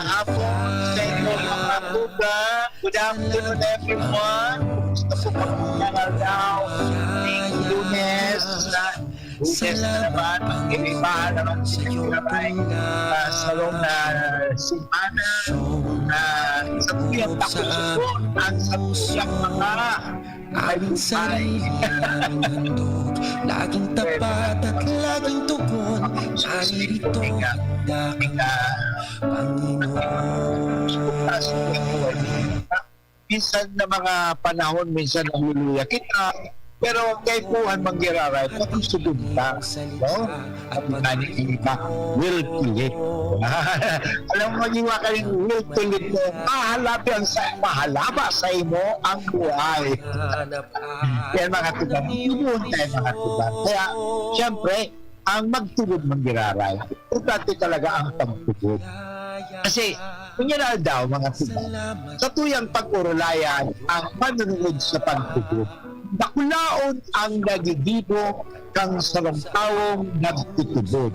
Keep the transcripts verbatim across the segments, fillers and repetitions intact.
Hapon sa inyo, mga tugang. Good afternoon, everyone. Gusto ko po magdaraw ng Lunes na, Lunes na naman. Inibahan naman sa inyo ay, ah, sa loob na simana, na sa tuyang tapuson ang sa tuyang mga ang sarili ang handog, laging tapat at laging tugon, naririto ang dakang Panginoon. Minsan na mga panahon, minsan naluluya kita, pero kaipuhan manggiraray, pati sugod ka, no? At nga ni iba, will to live. Alam mo, yung mga kayong will to live mo, mahalabi ang sa, mahalaba sa imo ang buhay. Yan, mga tugang. Ibuon tayo, mga tugang. Kaya, siyempre, ang magtubod manggiraray, importante talaga ang pagtubod. Kasi, kung yan aldaw, mga tugang, sa tuyang pag-urulayan, ang manunungod sa pagtubod, dakulaon ang nagigibo kang sarong tawong nagtutubod.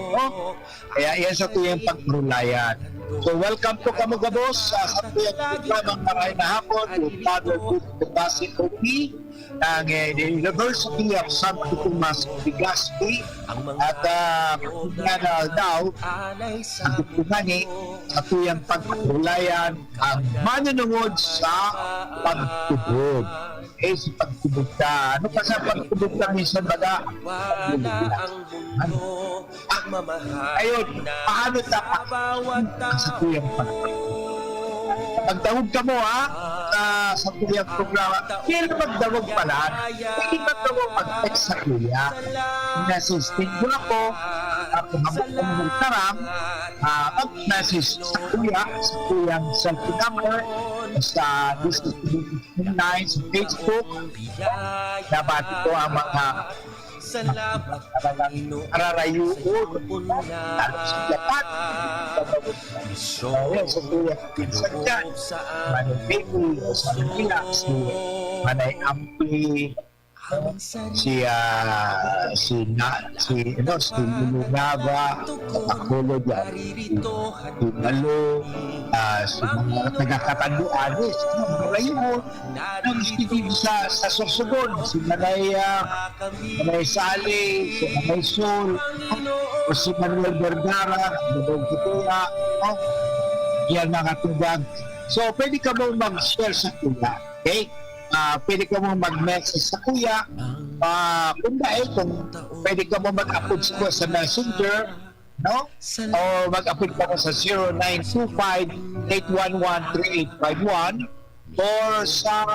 No? Kaya yan sa tuyang pag-urulayan. So, welcome po kamo gabos sa, sa tuyang programang Marahay na Hapon with Father Ruth Basi O P ng, eh, the University of Santo Tomas de Legazpi. At, ah, nga na daw, ang kukuha ni sa tuyang pag-urulayan ang manunungod sa pagtubod. Eh, sa pagtubod ka. Ano pa sa pagtubod ka minsan baga? Ano? Ayun, paano ta-, sa tuyang pag-, pagdangog kamo, ha? Sa, sa tuyang programa, pero magdangog pala. Hindi magdangog, mag-text sa kuya. Message din ko ako. Ako, habang kami nagtaram, ah, mag-message sa kuya, sa kuyang cellphone number, sa business online, sa Facebook. Nabati ko ang mga kararayo ko, lalo sa Japan. Ayan, sa Kuya Pinsan dyan, Manong Baby, sa Manila, si Manay Ampi, si, ah, si Na-, si, ano, si Lulu Nava, sa Bacolod dyan, si, si Malo, ah, si mga taga Catanduanes, no, marayo, no, si, sa, sa Sorsogon, si Manay, ah, Manay Sally, si Manay Sol, o si Manuel Vergara, Dodong Kituya, no? Yan, mga tugang. So, pwede ka mo mag-share sa kuya, okay? Ah, pwede ka mo mag-message sa kuya. Ah, kung dahil, kung pwede ka mo mag-apod sa, sa messenger, no? O mag-apod ka mo sa zero nine two five, eight one one, three eight five one, or sa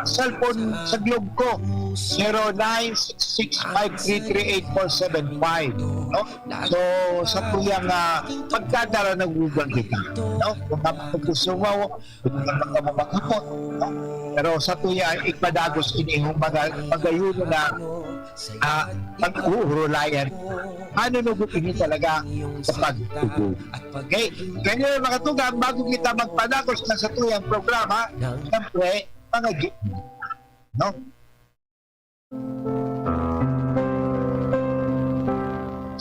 cellphone sa Globe ko, zero nine six six five three three eight four seven five, no? So, sa tuyang, ah, pagkadara, nagugang kita, no? Kung, kung gusto mo, pwede ka magkababakapot, no? Pero sa tuya, ipadagos ini yung mga pag-ayuno na, ah, pag-uurulayan. Ano na po ini talaga sa pagtubod? Okay? Kaya, mga tugang, bago kita magpadagos na sa tuyang programa, siyempre, mga gi-, no?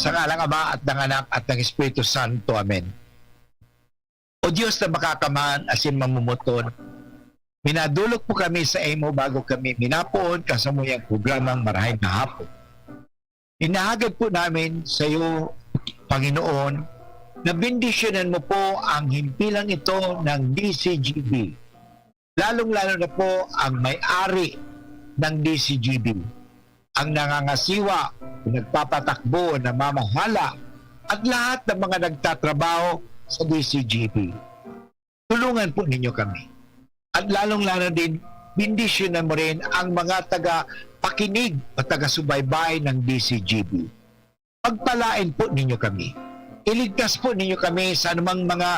Sa ngalang Ama, at ng Anak, at ng Espiritu Santo. Amen. O Dios na makakamhan asin mamumuton, minadolok po kami sa imo bago kami minapoon kan samuyang programang Marahay na Hapon. Hinahagad po namin sa iyo, Panginoon, na bendisyonan mo po ang himpilang ito ng D C G B, lalong-lalo na po ang may-ari ng D C G B, ang nangangasiwa, nagpapatakbo, namamahala, at lahat ng mga nagtatrabaho sa D C G B. Tulungan po ninyo kami. At lalong-lalo din, bendisyonan mo rin ang mga taga-pakinig o taga-subaybay ng D C G B. Pagpalain po ninyo kami. Iligtas po ninyo kami sa anumang mga,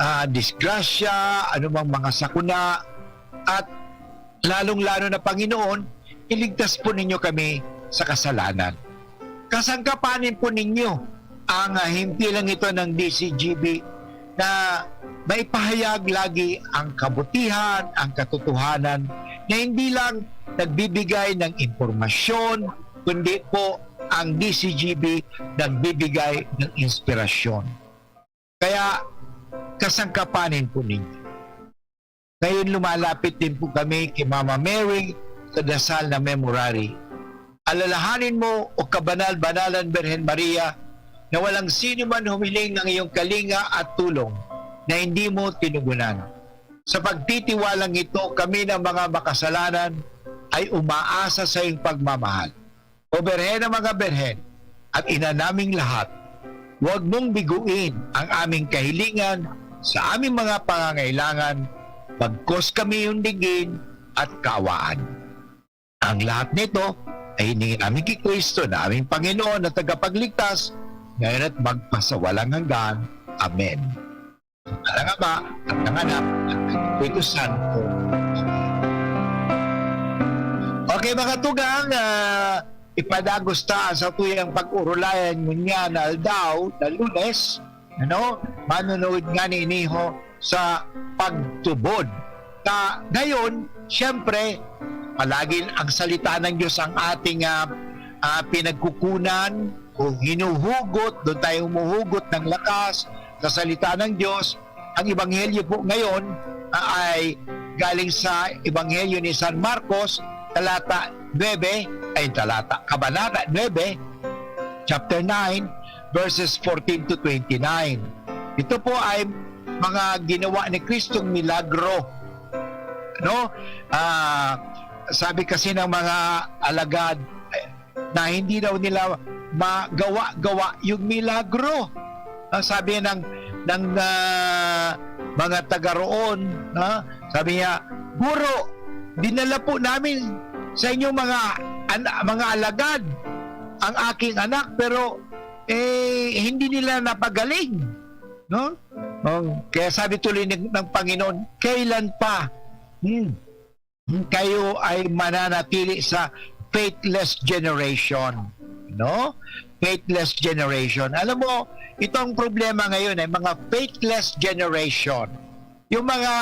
ah, disgrasya, anumang mga sakuna, at lalong-lalo na, Panginoon, iligtas po ninyo kami sa kasalanan. Kasangkapanin po ninyo ang, ah, himpilang ito ng D C G B na maipahayag lagi ang kabutihan, ang katotohanan na hindi lang nagbibigay ng impormasyon, kundi po ang D C G B nagbibigay ng inspirasyon. Kaya, kasangkapanin po ninyo. Ngayon, lumalapit din po kami kay Mama Mary sa dasal na memorary. Alalahanin mo, O kabanal-banalan Birhen Maria, na walang sino man humiling ng iyong kalinga at tulong na hindi mo tinugunan. Sa pagtitiwalang ito, kami na mga makasalanan ay umaasa sa iyong pagmamahal. O Birhen ng mga Birhen at Ina naming lahat, huwag mong biguin ang aming kahilingan sa aming mga pangangailangan, bagkos kami yung digin at kaawaan. Ang lahat nito ay hiningi namin kay Kristo na aming Panginoon at Tagapagligtas, ngayon at magpasawalang hanggan. Amen. Ng Ama, at ng Anak, at ng Espiritu Santo. Okay, mga tugang, ah, ipadagos ta sa tuyang pag-urulayan ngunyan na aldaw, na Lunes, ano, manunood nga ni iniho sa pagtubod. Ta, ngayon, siyempre, palagi ang salita ng Diyos ang ating, ah, ah, pinagkukunan o hinuhugot, doon tayo humuhugot ng lakas sa salita ng Diyos. Ang ebanghelyo po ngayon, ah, ay galing sa ebanghelyo ni San Marcos, talata nuebe, ay, talata, kabanata nuebe, chapter nine, verses fourteen to twenty-nine. Ito po ay mga ginawa ni Kristong milagro. No? Ah, sabi kasi ng mga alagad, eh, na hindi daw nila magawa-gawa yung milagro. Ah, sabi ng, ng, ah, mga taga roon, ah, sabi niya, "Guro, dinala po namin sa inyong mga ana-, mga alagad ang aking anak, pero, eh, hindi nila napagaling." No? Oh, kaya sabi tuloy ng, ng Panginoon, "Kailan pa?" Hmm. Kayo ay mananatili sa faithless generation, no? Faithless generation. Alam mo, itong problema ngayon ay mga faithless generation. Yung mga,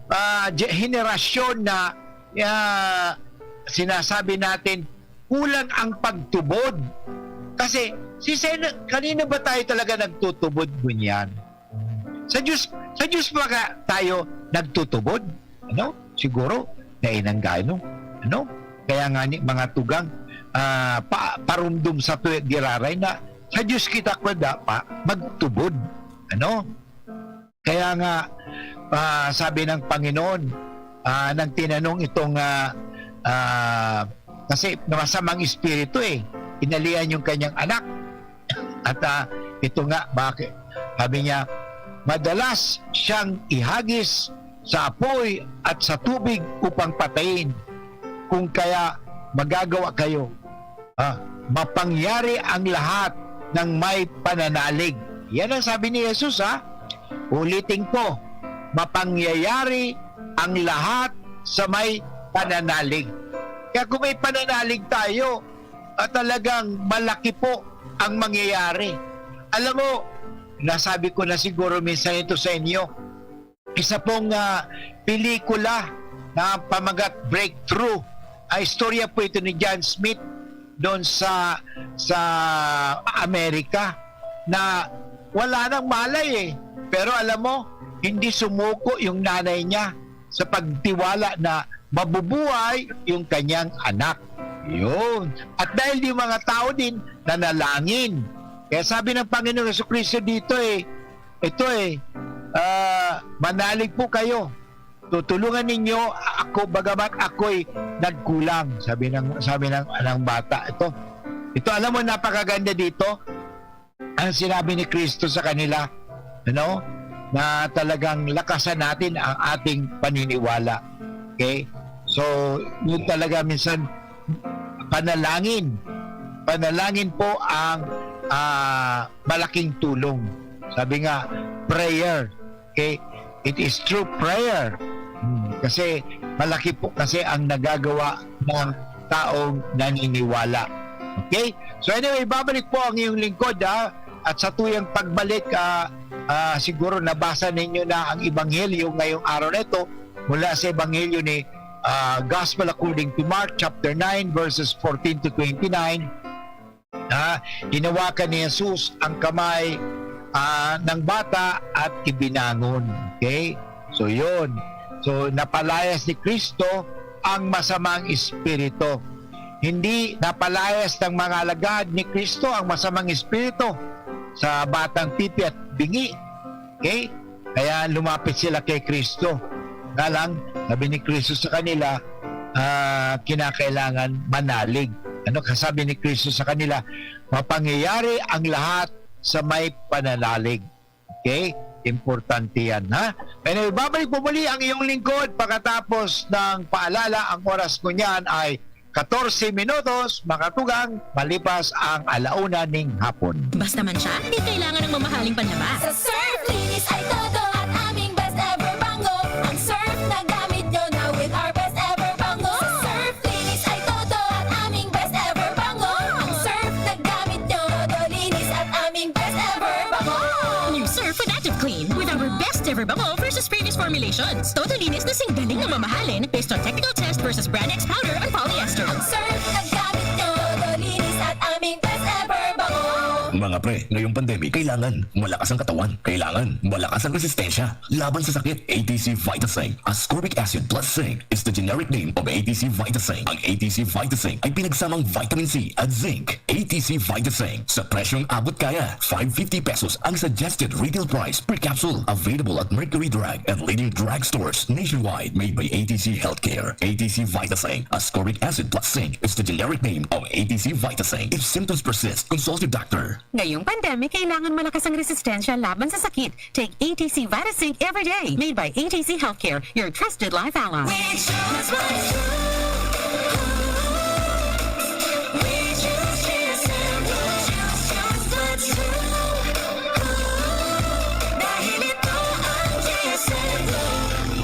ah, ge-, henerasyon na, ah, sinasabi natin, kulang ang pagtubod. Kasi, si Sen-, kanino ba tayo talaga nagtutubod ngunyan? Sa Diyos, sa Diyos ba ka-, tayo nagtutubod? Ano? Siguro, nainanggano. Ano? Kaya nga ni mga tugang, ah, pa-, parumdom sa tuwing giraray na sa Diyos kita kwada pa magtubod. Ano? Kaya nga, ah, sabi ng Panginoon, ah, nang tinanong itong, ah, ah, kasi masamang espiritu eh, inalian yung kanyang anak. At, ah, ito nga, bakit? Sabi niya, "Madalas siyang ihagis sa apoy at sa tubig upang patayin. Kung kaya magagawa kayo, ah, mapangyari ang lahat ng may pananalig." Yan ang sabi ni Jesus, ha? Ulitin ko, mapangyayari ang lahat sa may pananalig. Kaya kung may pananalig tayo, at talagang malaki po ang mangyayari. Alam mo, nasabi ko na siguro minsan ito sa inyo, isa pong, ah, pelikula na pamagat Breakthrough. Ah, istorya po ito ni John Smith doon sa, sa Amerika na wala nang malay eh. Pero alam mo, hindi sumuko yung nanay niya sa pagtiwala na mabubuhay yung kanyang anak. Yun. At dahil yung mga tao din nanalangin. Kaya sabi ng Panginoong Jesucristo dito eh, ito eh, ah, "Manalig po kayo. Tutulungan ninyo ako bagamat ako'y nagkulang," sabi ng, sabi ng, ng bata. Ito, ito, alam mo, napakaganda dito. Ang sinabi ni Kristo sa kanila, ano, na talagang lakasan natin ang ating paniniwala. Okay? So, yun talaga minsan, panalangin. Panalangin po ang, ah, malaking tulong. Sabi nga, prayer. Okay? It is through prayer. Hmm, kasi malaki po kasi ang nagagawa ng taong naniniwala. Okay? So anyway, babalik po ang iyong lingkod, ha? At sa tuyang pagbalik, ah, ah, siguro nabasa ninyo na ang Ebanghelyo ngayong araw na ito mula sa Ebanghelyo ni, ah, Gospel according to Mark chapter nine, verses fourteen to twenty-nine. Ha? Hinawakan ni Jesus ang kamay ah, ng bata at ibinangon. Okay? So, yun. So, napalayas ni Kristo ang masamang espiritu. Hindi napalayas ng mga alagad ni Kristo ang masamang espiritu sa batang pipi at bingi. Okay? Kaya lumapit sila kay Kristo. Nga lang, sabi ni Kristo sa kanila, ah, kinakailangan manalig. Ano kasabi ni Kristo sa kanila? Mapangyayari ang lahat sa may pananalig. Okay? Importante yan, ha? Anyway, babalik po muli ang iyong lingkod pagkatapos ng paalala. Ang oras ko niyan ay katorse minutos, makatugang, malipas ang alauna ning hapon. Basta man siya, di kailangan ng mamahaling panlaba. Sa Surf, linis ay todo at aming best ever bango. Ang Surf na gamit nyo na with our best ever bango. Sa Surf, linis ay todo at aming best ever bango. Ang Surf na gamit nyo, todo linis at aming best ever bango. New Surf with Active Clean with our best ever bango versus previous formulations. Todo linis na singgaling na mamahalin based on technical test versus Brand X powder and polyester. Ang Surf na gamit nyo, todo linis at aming best ever bango. Mga pre, ngayong pandemic, kailangan malakas ang katawan. Kailangan malakas ang resistensya laban sa sakit. A T C Vitaseng Ascorbic Acid Plus Zinc is the generic name of A T C Vitaseng. Ang A T C Vitaseng ay pinagsamang vitamin C at zinc. A T C Vitaseng, sa presyong abot kaya, five fifty pesos ang suggested retail price per capsule. Available at Mercury Drug and leading drugstores nationwide. Made by A T C Healthcare. A T C Vitaseng Ascorbic Acid Plus Zinc is the generic name of A T C Vitaseng. If symptoms persist, consult your doctor. Ngayong pandemic, kailangan malakas ang resistensya laban sa sakit. Take A T C Vitaseng every day. Made by A T C Healthcare, your trusted life ally. We choose what's true. We choose G S M. Choose, choose what's true. Dahil ito ang G S M.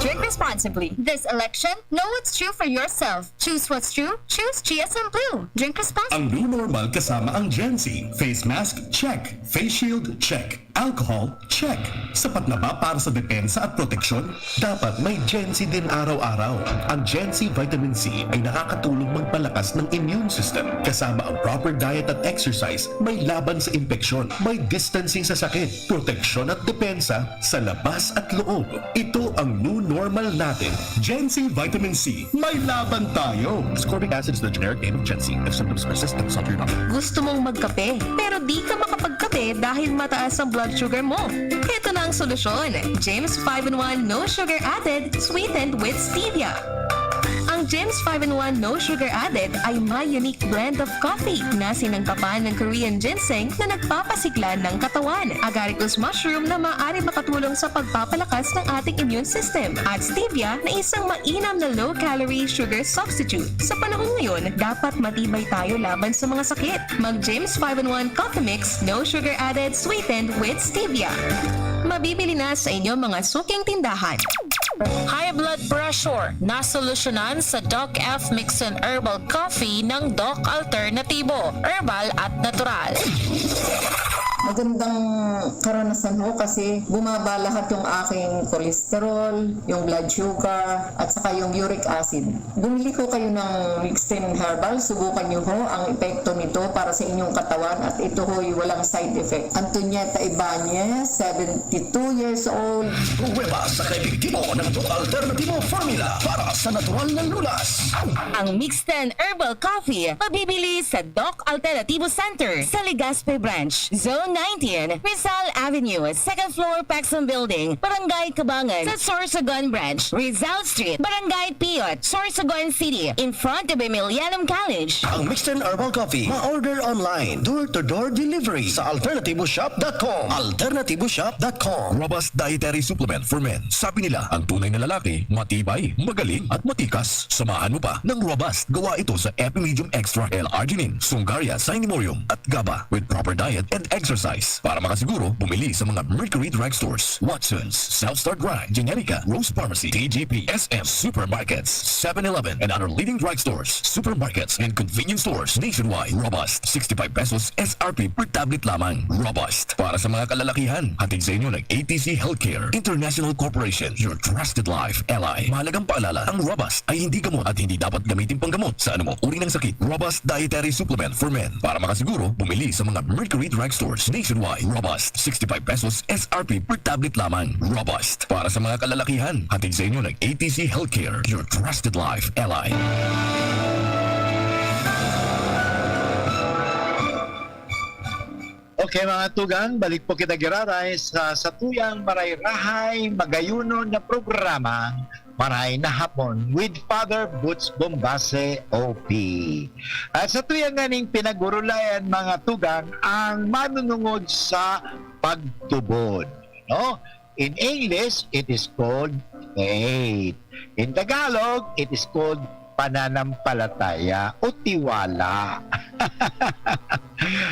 Drink responsibly. This election, know what's true for yourself. Choose what's true. Choose G S M Blue. Drink responsibly. Ang new normal kasama ang Gen Z. Face mask, check. Face shield, check. Alcohol, check. Sapat na ba para sa depensa at proteksyon? Dapat may Gen C din araw-araw. Ang Gen C Vitamin C ay nakakatulong magpalakas ng immune system. Kasama ang proper diet at exercise, may laban sa impeksyon, may distancing sa sakit, proteksyon at depensa sa labas at loob. Ito ang new normal natin. Gen C Vitamin C, may laban tayo! Ascorbic acid is the generic name of Gen C. If symptoms persist, consult your doctor. Gusto mong magkape, pero di ka makapagkape dahil mataas ang blood sugar mo? Heto na ang solusyon. James five in one, no sugar added, sweetened with stevia. Ang James five in one, no sugar added ay may unique blend of coffee na sinangkapan ng Korean ginseng na nagpapasigla ng katawan. Agaricus mushroom na maaari makatulong sa pagpapalakas ng ating immune system. At stevia na isang mainam na low-calorie sugar substitute. Sa panahon ngayon, dapat matibay tayo laban sa mga sakit. Mag James five in one Coffee Mix, no sugar added, sweetened with stevia. Mabibili na sa inyong mga suking tindahan. High blood pressure, nasolusyonan sa Doc F Mixon Herbal Coffee ng Doc Alternatibo, herbal at natural. Magandang karanasan ho kasi bumaba lahat yung aking cholesterol, yung blood sugar, at saka yung uric acid. Bumili ko kayo ng Mixin Herbal, subukan nyo ho ang epekto nito para sa inyong katawan at ito ho'y walang side effect. Antonieta Ibanez, seventy-two years old. Pruweba sa kaepektibo ng Doc Alternatibo Formula para sa natural na lunas. Ang Mixten Herbal Coffee, mabibili sa Doc Alternativo Center sa Legazpi Branch, Zone nineteen, Rizal Avenue, second floor, Pexon Building, Barangay Cabangan, sa Sorsogon Branch, Rizal Street, Barangay Piot, Sorsogon City, in front of Emilianum College. Ang Mixten Herbal Coffee, ma-order online, door-to-door delivery sa alternativoshop dot com. alternativoshop dot com. Robust Dietary Supplement for Men. Sabi nila, ang tunay na lalaki, matibay, magaling, at matikas. Samahan mo pa ng Robust. Gawa ito sa Epimedium Extra, L-arginine, Sungaria, Cinemorium, at GABA with proper diet and exercise. Para makasiguro, bumili sa mga Mercury Drug Stores, Watson's, Self Start Grind, Generica, Rose Pharmacy, T G P, S M, supermarkets, seven eleven, and other leading drug stores, supermarkets, and convenience stores nationwide. Robust, sixty-five pesos S R P per tablet lamang. Robust. Para sa mga kalalakihan, hatid sa inyo ng A T C Healthcare International Corporation, your trusted life ally. Mahalagang paalala, ang Robust ay hindi gamot at hindi dapat gamitin panggamot sa anumang uri ng sakit. Robust Dietary Supplement for Men. Para makasiguro, bumili sa mga Mercury Drug Stores Nationwide, Robust, sixty-five pesos S R P per tablet lamang. Robust, para sa mga kalalakihan. Hatid sa inyo ng A T C Healthcare, your trusted life ally. Okay, mga tugang, balik po kita giraray sa satuyang marayrahay, magayunon na programa, Maray na Hapon with Father Boots Bombase, O P. At satuyang nganing pinag-urulayan, mga tugang, ang manunungod sa pagtubod, no? In English, it is called faith. In Tagalog, it is called pananampalataya o tiwala.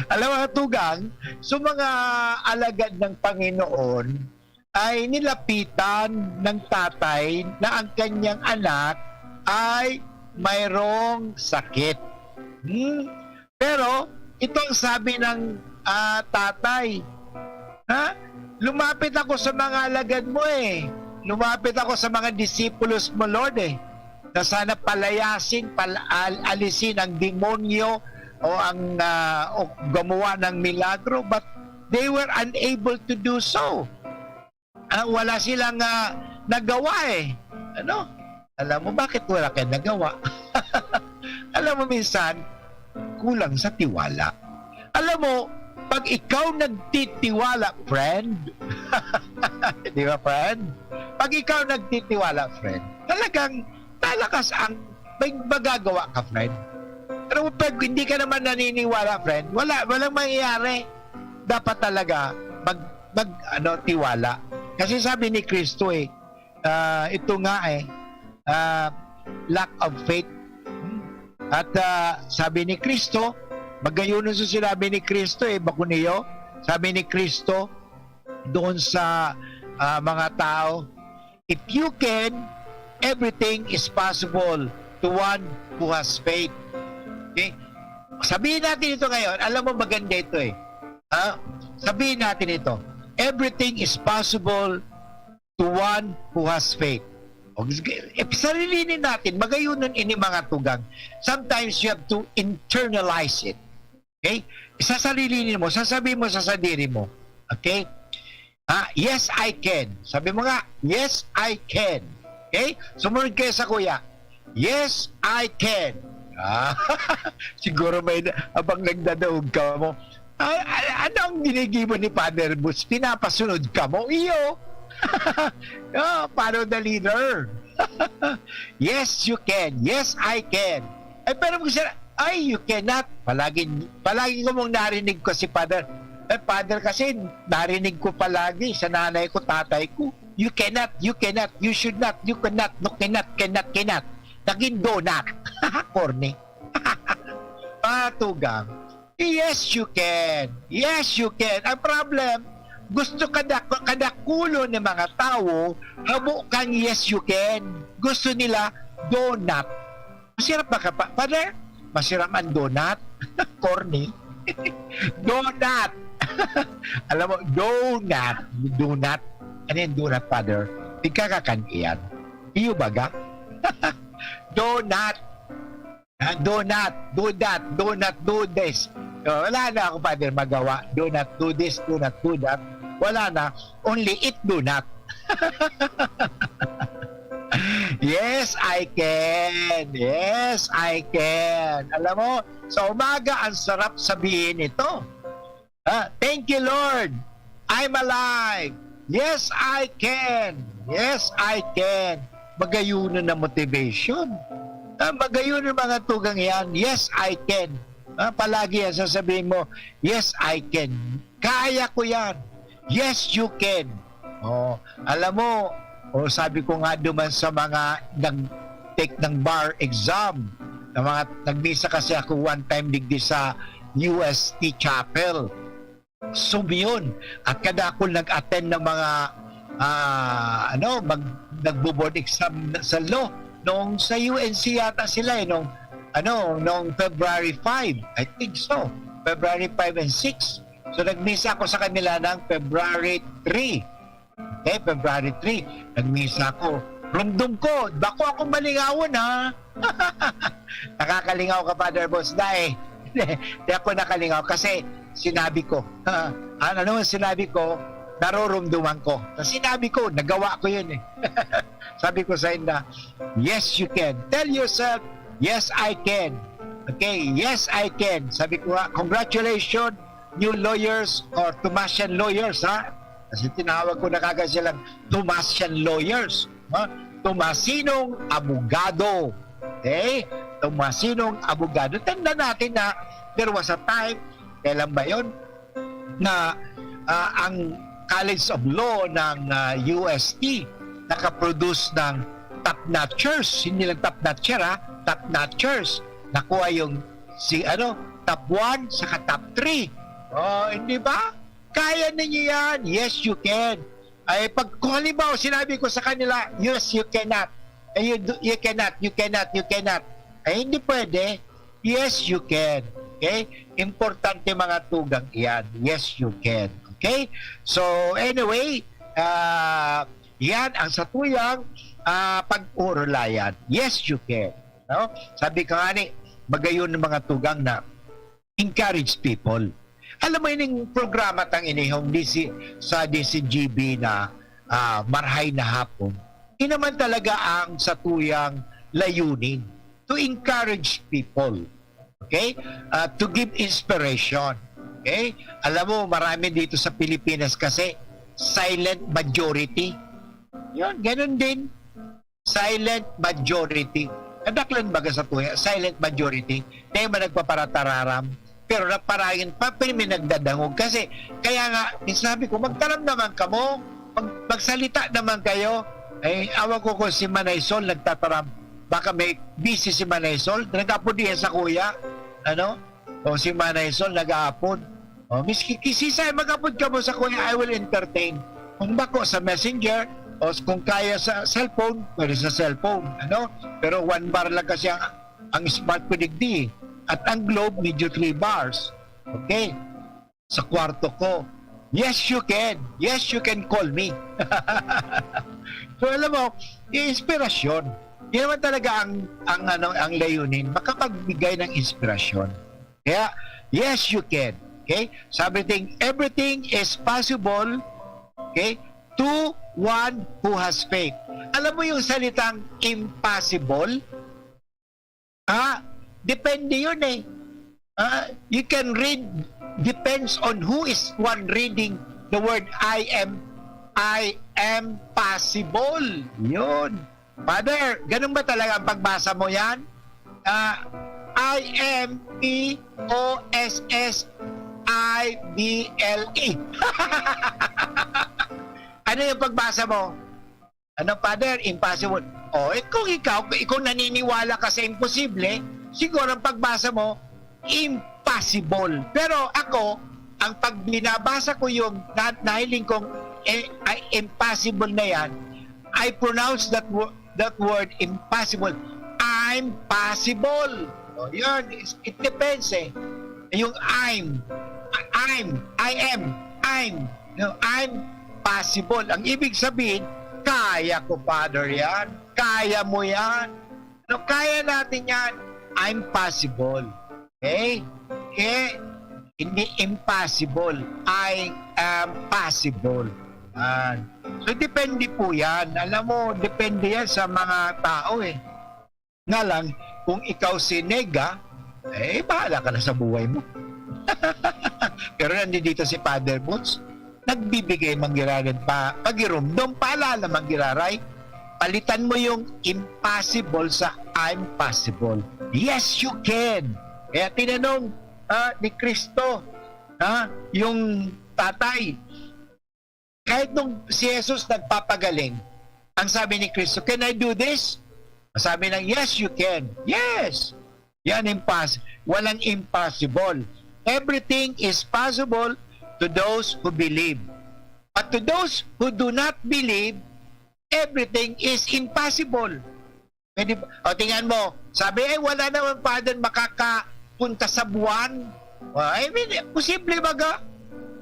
Alam mo, tugang, so mga alagad ng Panginoon ay nilapitan ng tatay na ang kanyang anak ay mayroong sakit. Hmm? Pero ito ang sabi ng, ah, tatay, ha? "Lumapit ako sa mga alagad mo, eh. Lumapit ako sa mga disipulos mo, Lord, eh, na sana palayasin, pal-, al-, alisin ang demonyo o ang, ah, o gumawa ng milagro, but they were unable to do so." Ah, wala silang, ah, nagawa, eh. Ano? Alam mo, bakit wala kayong nagawa? Alam mo, minsan, kulang sa tiwala. Alam mo, pag ikaw nagtitiwala, friend, di ba, friend? Pag ikaw nagtitiwala, friend, talagang lalakas ang, may magagawa ka, friend. Pero pag hindi ka naman naniniwala, friend, wala, walang mangyayari. Dapat talaga mag, mag, ano, tiwala. Kasi sabi ni Kristo, eh, ah, ito nga, eh, ah, lack of faith. At, ah, sabi ni Kristo, magayunon sa sinabi ni Kristo, eh, bako niyo, sabi ni Kristo doon sa, ah, mga tao, "If you can, everything is possible to one who has faith." Okay? Sabihin natin ito ngayon. Alam mo, maganda ito, eh. Ha? Sabihin natin ito. "Everything is possible to one who has faith." O, sige, eh, sarilinin natin, magayunon ini, mga tugang. Sometimes you have to internalize it. Okay? Sasarilinin mo, sasabihin mo sa sadiri mo. Okay? Ah, "Yes, I can." Sabi mo nga, "Yes, I can." Okay? Sumunod kayo sa kuya. "Yes, I can." Ah, siguro may na, habang nagdadaog kamo, "Ah, a-, ano ang ginigibo ni Father Boots? Pinapasunod kamo?" Iyo. Ah, follow the leader. "Yes, you can. Yes, I can." Eh, pero kung sila, "Ay, you cannot." Palagi, palagi ko mong narinig ko si Father. Eh, Father kasi, narinig ko palagi sa nanay ko, tatay ko, "You cannot, you cannot, you should not, you cannot, no, cannot, cannot, cannot." Naging donut. Corny. Mga tugang, yes, you can. Yes, you can. Ang problem, gusto kada, kadakulo ng mga tawo, habo kang yes, you can. Gusto nila donut. Masirap ba ka pa? Father, masirap ang donut? Corny. Donut. Alam mo, donut. Donut. Ano yung donut, Father? Pigkakakan iyan. Iyo baga? Donut. Ah, do not, do that, do not do this. Oh, wala na ako, Father, magawa. Do not do this, do not do that. Wala na. Only eat donut. Yes, I can. Yes, I can. Alam mo, sa umaga, ang sarap sabihin ito. Ah, "Thank you, Lord. I'm alive. Yes, I can. Yes, I can." Magayunon na motivation. Ah, magayunon mga tugang yan. "Yes, I can." Ah, palagi yan sasabihin mo, "Yes, I can. Kaya ko yan. Yes, you can." Oh, alam mo, o sabi ko nga duman sa mga nag-take ng bar exam, na mga, nagmisa kasi ako one time digdi sa U S T Chapel, Sumiyon, at kadakul nag-attend ng mga, ah, ano, mag-, nagbo-board exam na, sa law. Noong sa U N C yata sila, eh, nung, ano, nung February five, I think so. February five and six. So, nagmisa ako sa kanila ng February three. Okay, February three, nagmisa ako. Rumdom ko, bako ako malingawon, ha? Nakakalingaw ka, Father Boss, dai. Di ako nakalingaw kasi sinabi ko. Ano naman sinabi ko, naroromdoman ko. Sa sinabi ko, nagawa ko yun eh. Sabi ko sa inda, "Yes, you can." Tell yourself, "Yes, I can." Okay? "Yes, I can." Sabi ko nga, "Congratulations, new lawyers or Tomasian lawyers, ha?" Kasi tinawag ko na kagad silang Tomasian lawyers, ha? Tomasinong abogado. Okay? Tomasinong abogado. Tanda natin na there was a time, kailan ba yun? Na, ah, ang College of Law ng, ah, U S T nakaproduce ng top notchers, hindi lang top notcher, ha, top notchers. Nakuha yung si, ano, top one saka top three. Oh, hindi ba? Kaya ninyo yan. Yes, you can. Ay, pag, kung halimbawa, sinabi ko sa kanila, "Yes, you cannot." Ay, you, do- you cannot, you cannot, you cannot. Ay, hindi pwede. Yes, you can. Okay? Importante, mga tugang, iyan. Yes, you can. Okay? So, anyway, ah, yan ang satuyang, ah, pag-urulayan. Yes, you can. No? Sabi ka nga ni, magayon ng mga tugang na encourage people. Alam mo, ining programa tang inihong D C, sa D C G B na, ah, marhay na hapon, yun naman talaga ang satuyang layunin, to encourage people. Okay? Ah, to give inspiration. Okay? Alam mo, marami dito sa Pilipinas kasi silent majority. Yun, ganun din. Silent majority. Kadaklan baga sa tuya, silent majority. Dahil man nagpaparatararam, pero naparayon pa, pero may nagdadangog. Kasi, kaya nga, yung sabi ko, "Magtaram naman kamo, mag, magsalita naman kayo." Eh, awan ko kung si Manay Sol nagtataram. Baka may busy si Manay Sol. Nag-apod diyan sa kuya. Ano? O si Manay Sol nag-aapod. O, miski kisisay, mag-apod kamo sa kuya, I will entertain. Kung bako sa messenger, o s- kung kaya sa cellphone, pwede sa cellphone. Ano? Pero one bar lang kasi ang, ang smart ko digdi. At ang Globe, medyo three bars. Okay? Sa kwarto ko. Yes, you can. Yes, you can call me. So, alam mo, yung inspirasyon. Yun naman talaga ang, ang, ano, ang layunin, makapagbigay ng inspirasyon. Kaya, yes, you can. Okay? Sabi ting, "Everything is possible," okay, "to one who has faith." Alam mo yung salitang impossible? Ah, depende yun eh. Ah, you can read, depends on who is one reading the word "I am, I am possible." Yun. Father, ganun ba talaga ang pagbasa mo yan? Ah, "I am P O S S I B L E." Ano yung pagbasa mo? Ano, Father? Impossible. O, eh, kung ikaw, kung naniniwala ka sa imposible, siguro ang pagbasa mo, impossible. Pero ako, ang pag binabasa ko yung na, nahiling kong, eh, ay, impossible na yan, I pronounce that wo-, that word impossible. "I'm possible." O, yun. It's, it depends eh. Yung "I'm." "I'm." "I am." "I'm." No, "I'm possible." Ang ibig sabihin, "Kaya ko, Father, yan. Kaya mo yan." No, kaya natin yan. "I'm possible." Okay? Eh, hindi impossible. "I am possible." Yan. So, depende po yan. Alam mo, depende yan sa mga tao eh. Nga lang, kung ikaw si Nega, eh, bahala ka na sa buhay mo. Pero nandito si Father Boots, nagbibigay man giraray pa, pagirumdom, paalala man giraray. Palitan mo yung impossible sa "I'm possible." Yes, you can. Kaya tinanong, ah, ni Kristo, ah, yung tatay, kahit nung si Jesus nagpapagaling, ang sabi ni Kristo, "Can I do this?" Sabi ng, "Yes, you can." Yes! Yan impas-, walang impossible. Everything is possible to those who believe. But to those who do not believe, everything is impossible. Pwede ba? O, tingnan mo. Sabi, "Ay, wala naman, Father, makakapunta sa buwan." O, I mean, posible baga?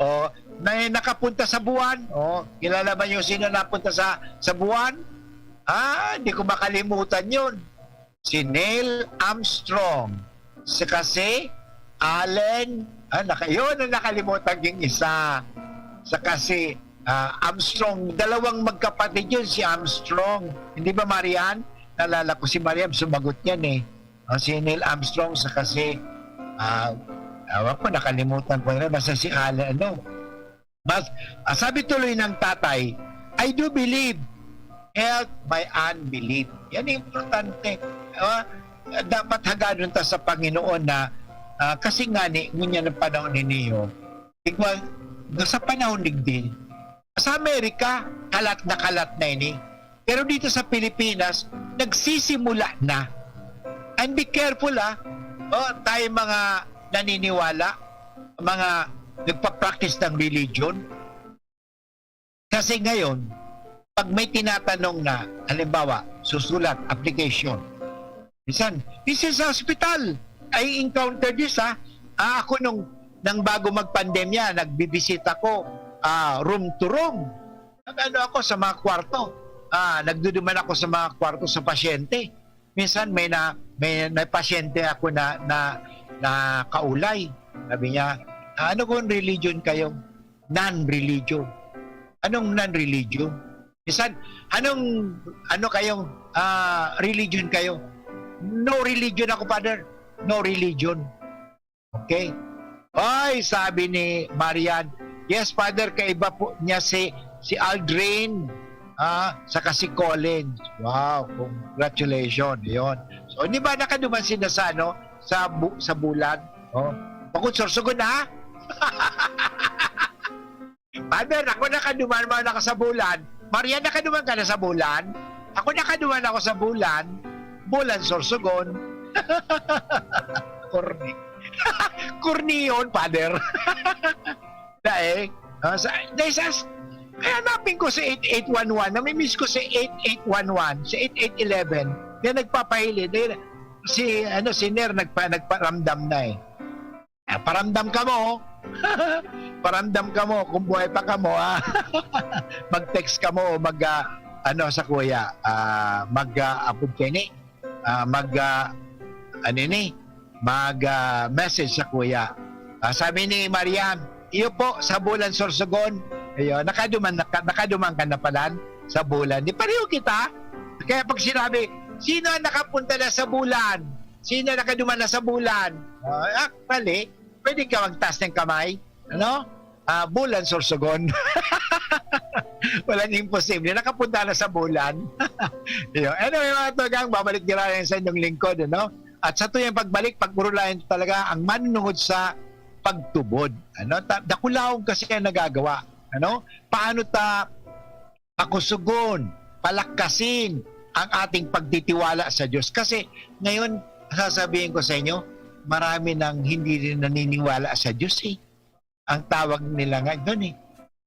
O, na nakapunta sa buwan? O, kilala ba niyo sino napunta sa, sa buwan? Ah, hindi ko makalimutan yun. Si Neil Armstrong. Si kasi Allen Ah, naka-, yun ang nakalimutan yung isa. Saka si, ah, Armstrong, dalawang magkapatid yun, si Armstrong. Hindi ba, Marian? Naalala ko si Marian, sumagot yan eh. Ah, si Neil Armstrong, saka si, ah, ewan ko, nakalimutan ko na. Basta si Alan, ano. Mas, ah, sabi tuloy ng tatay, "I do believe, help my unbelief." Yan ang importante. Ah, dapat haggadon ta sa Panginoon na, ah, kasi nga ni, ngunyan ang panahon ni Neo, ikaw, sa panahon digdi, sa Amerika, kalat na kalat na ini. Pero dito sa Pilipinas, nagsisimula na. And be careful, ah. Oh, tayo mga naniniwala, mga nagpa-practice ng religion. Kasi ngayon, pag may tinatanong na, halimbawa, susulat, application, minsan, this is hospital. I encounter this, ha. Ah, ako nung, nang bago magpandemya, nagbibisita ko, ah, room to room. Nag-ano ako sa mga kwarto. Ah, nagduduman ako sa mga kwarto sa pasyente. Minsan may na, may, may pasyente ako na, na, na kaulay. Sabi niya, "Ah, ano kung religion kayo?" "Non-religion." "Anong non-religion?" Minsan, "Anong, ano kayong, ah, religion kayo?" "No religion ako, Father. No religion." Okay? Ay, sabi ni Marian, "Yes, Father, kaiba po niya si, si Aldrin, ah, saka si Colin." Wow, congratulations. Yun. So, di ba nakaduman sila sa, ano, sa bu-, sa bulan? Oh. Bukod Sorsogon, ha? "Father, ako nakaduman man ako sa bulan." "Marian, nakaduman ka na sa bulan?" "Ako nakaduman ako sa bulan." Bulan Sorsogon. Corny. Corny yun, Father. Dahil, ah, sa, dahil sa, kaya hanapin ko si eight eight one one, namimiss ko si eight eight one one, si eight eight eleven, na nagpapahiling. Dahil si, ano, si Ner nagpa-, nagparamdam na eh. Ah, paramdam kamo. Paramdam kamo kung buhay pa kamo, ha. Mag-text kamo o mag, ah, ano, sa kuya, ah, mag, ah, apod kaini, ah, mag, ah, ano ini, mag, ah, message sa kuya. Ah, sabi ni Marian, "Iyo po, sa bulan Sorsogon." Ayun, nakaduman, naka-, nakaduman ka na pala sa bulan. Di pareho kita. Kaya pag sinabi, "Sino ang nakapunta na sa bulan?" Sino nakaduman na sa bulan? Ah, actually, pwede ka magtaas ng kamay, ano? Ah, bulan Sorsogon. Walang imposible. Nakapunta na sa bulan. Yun. Anyway, mga tugang, babalik girayan sa inyong lingkod, ano? At sa tuyang pagbalik, pag-urulayan talaga ang manunungod sa pagtubod. Ano? Ta-, dakulahon kasi ang nagagawa. Ano? Paano ta pakusugon, palakasin ang ating pagtitiwala sa Diyos. Kasi ngayon, sasabihin ko sa inyo, marami nang hindi rin naniniwala sa Diyos eh. Ang tawag nila nga doon eh,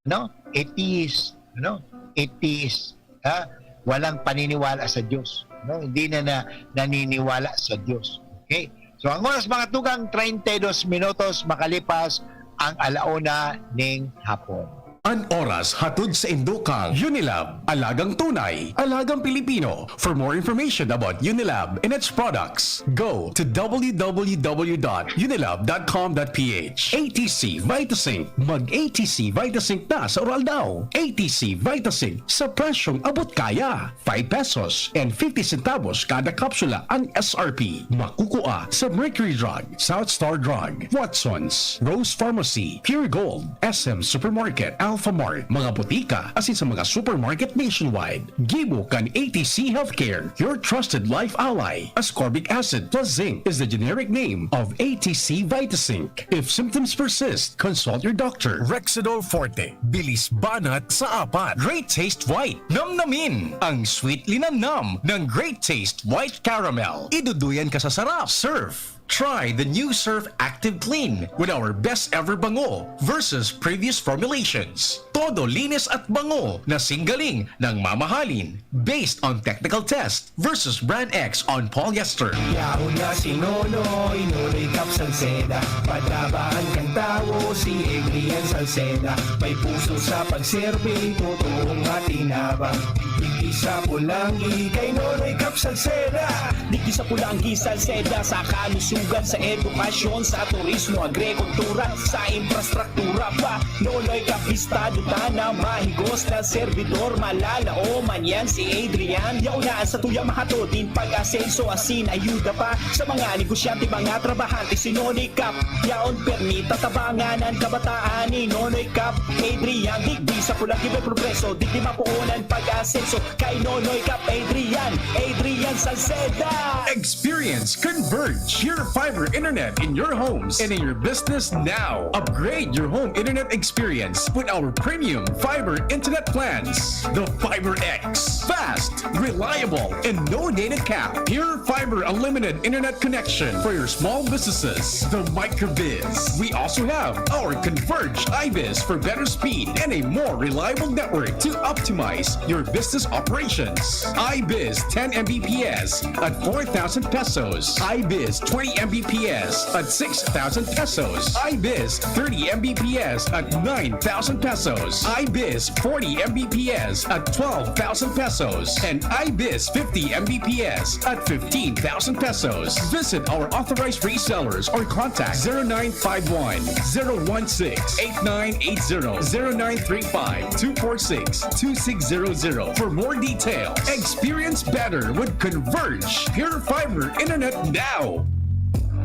no? Atheist, no? Atheist, ha? Walang paniniwala sa Diyos, no? Hindi na, na naniniwala sa Diyos. Okay? So, ang oras, mga tugang, treinta y dos minutos makalipas ang alauna ning hapon. An oras hatod sa indukang Unilab, alagang tunay, alagang Pilipino. For more information about Unilab and its products, go to w w w dot unilab dot com dot p h. A T C Vitasync. Mag A T C Vitasync na sa Uraldaw. A T C Vitasync sa presyong abot kaya. Five pesos and fifty centavos kada kapsula ang S R P. Makukua sa Mercury Drug, South Star Drug, Watson's, Rose Pharmacy, Pure Gold, S M Supermarket, Alphamart, mga botika, asin sa mga supermarket nationwide. Gibo kan A T C Healthcare, your trusted life ally. Ascorbic acid plus zinc is the generic name of A T C Vitasync. If symptoms persist, consult your doctor. Rexidol Forte, bilis banat sa apat. Great Taste White, namnamin ang sweet linamnam ng Great Taste White Caramel. Iduduyan ka sa sarap. Surf. Try the new Surf Active Clean with our best ever bango versus previous formulations. Todo linis at bango na singgaling ng mamahalin based on technical test versus Brand X on polyester. Yaon na si Nonoy, Nonoy Cap Salceda. Patabaan kan tawo si Adrian Salceda. May puso sa pagserbi, totoong matinabang. Digdi sa Pulanggi, kay Nonoy Cap Salceda. Digdi sa Pulanggi, Salceda, sa Kanus Tugan sa edukasyon, sa turismo, agrikultura, sa infrastruktura pa. Nonoy Cap, bistado ta na mahigos na servidor. Malalaoman yan si Adrian. Yaon na ang satuyang mahatod nin pag-asenso, asin ayuda pa sa mga negosyante, mga trabahante. Si Nonoy Cap, yaon permi tatabangan an kabataan ni Nonoy Cap Adrian. Digdi sa Pulang Gibo progreso, digdi mapoon an pag-asenso kay Nonoy Cap Adrian, Adrian Salceda. Experience Converge Pure Fiber Internet in your homes and in your business now. Upgrade your home internet experience with our premium fiber internet plans. The Fiber X. Fast, reliable, and no data cap. Pure Fiber Unlimited Internet Connection for your small businesses. The Microbiz. We also have our Converge iBiz for better speed and a more reliable network to optimize your business operations. iBiz ten M B P S at four thousand pesos. iBiz twenty M B P S at six thousand pesos. iBiz thirty M B P S at nine thousand pesos. iBiz forty M B P S at twelve thousand pesos. And iBiz fifty M B P S at fifteen thousand pesos. Visit our authorized resellers or contact zero nine five one, zero one six, eight nine eight zero, zero nine three five, two four six, two six zero zero for more details. Experience better with Converge Pure Fiber Internet now.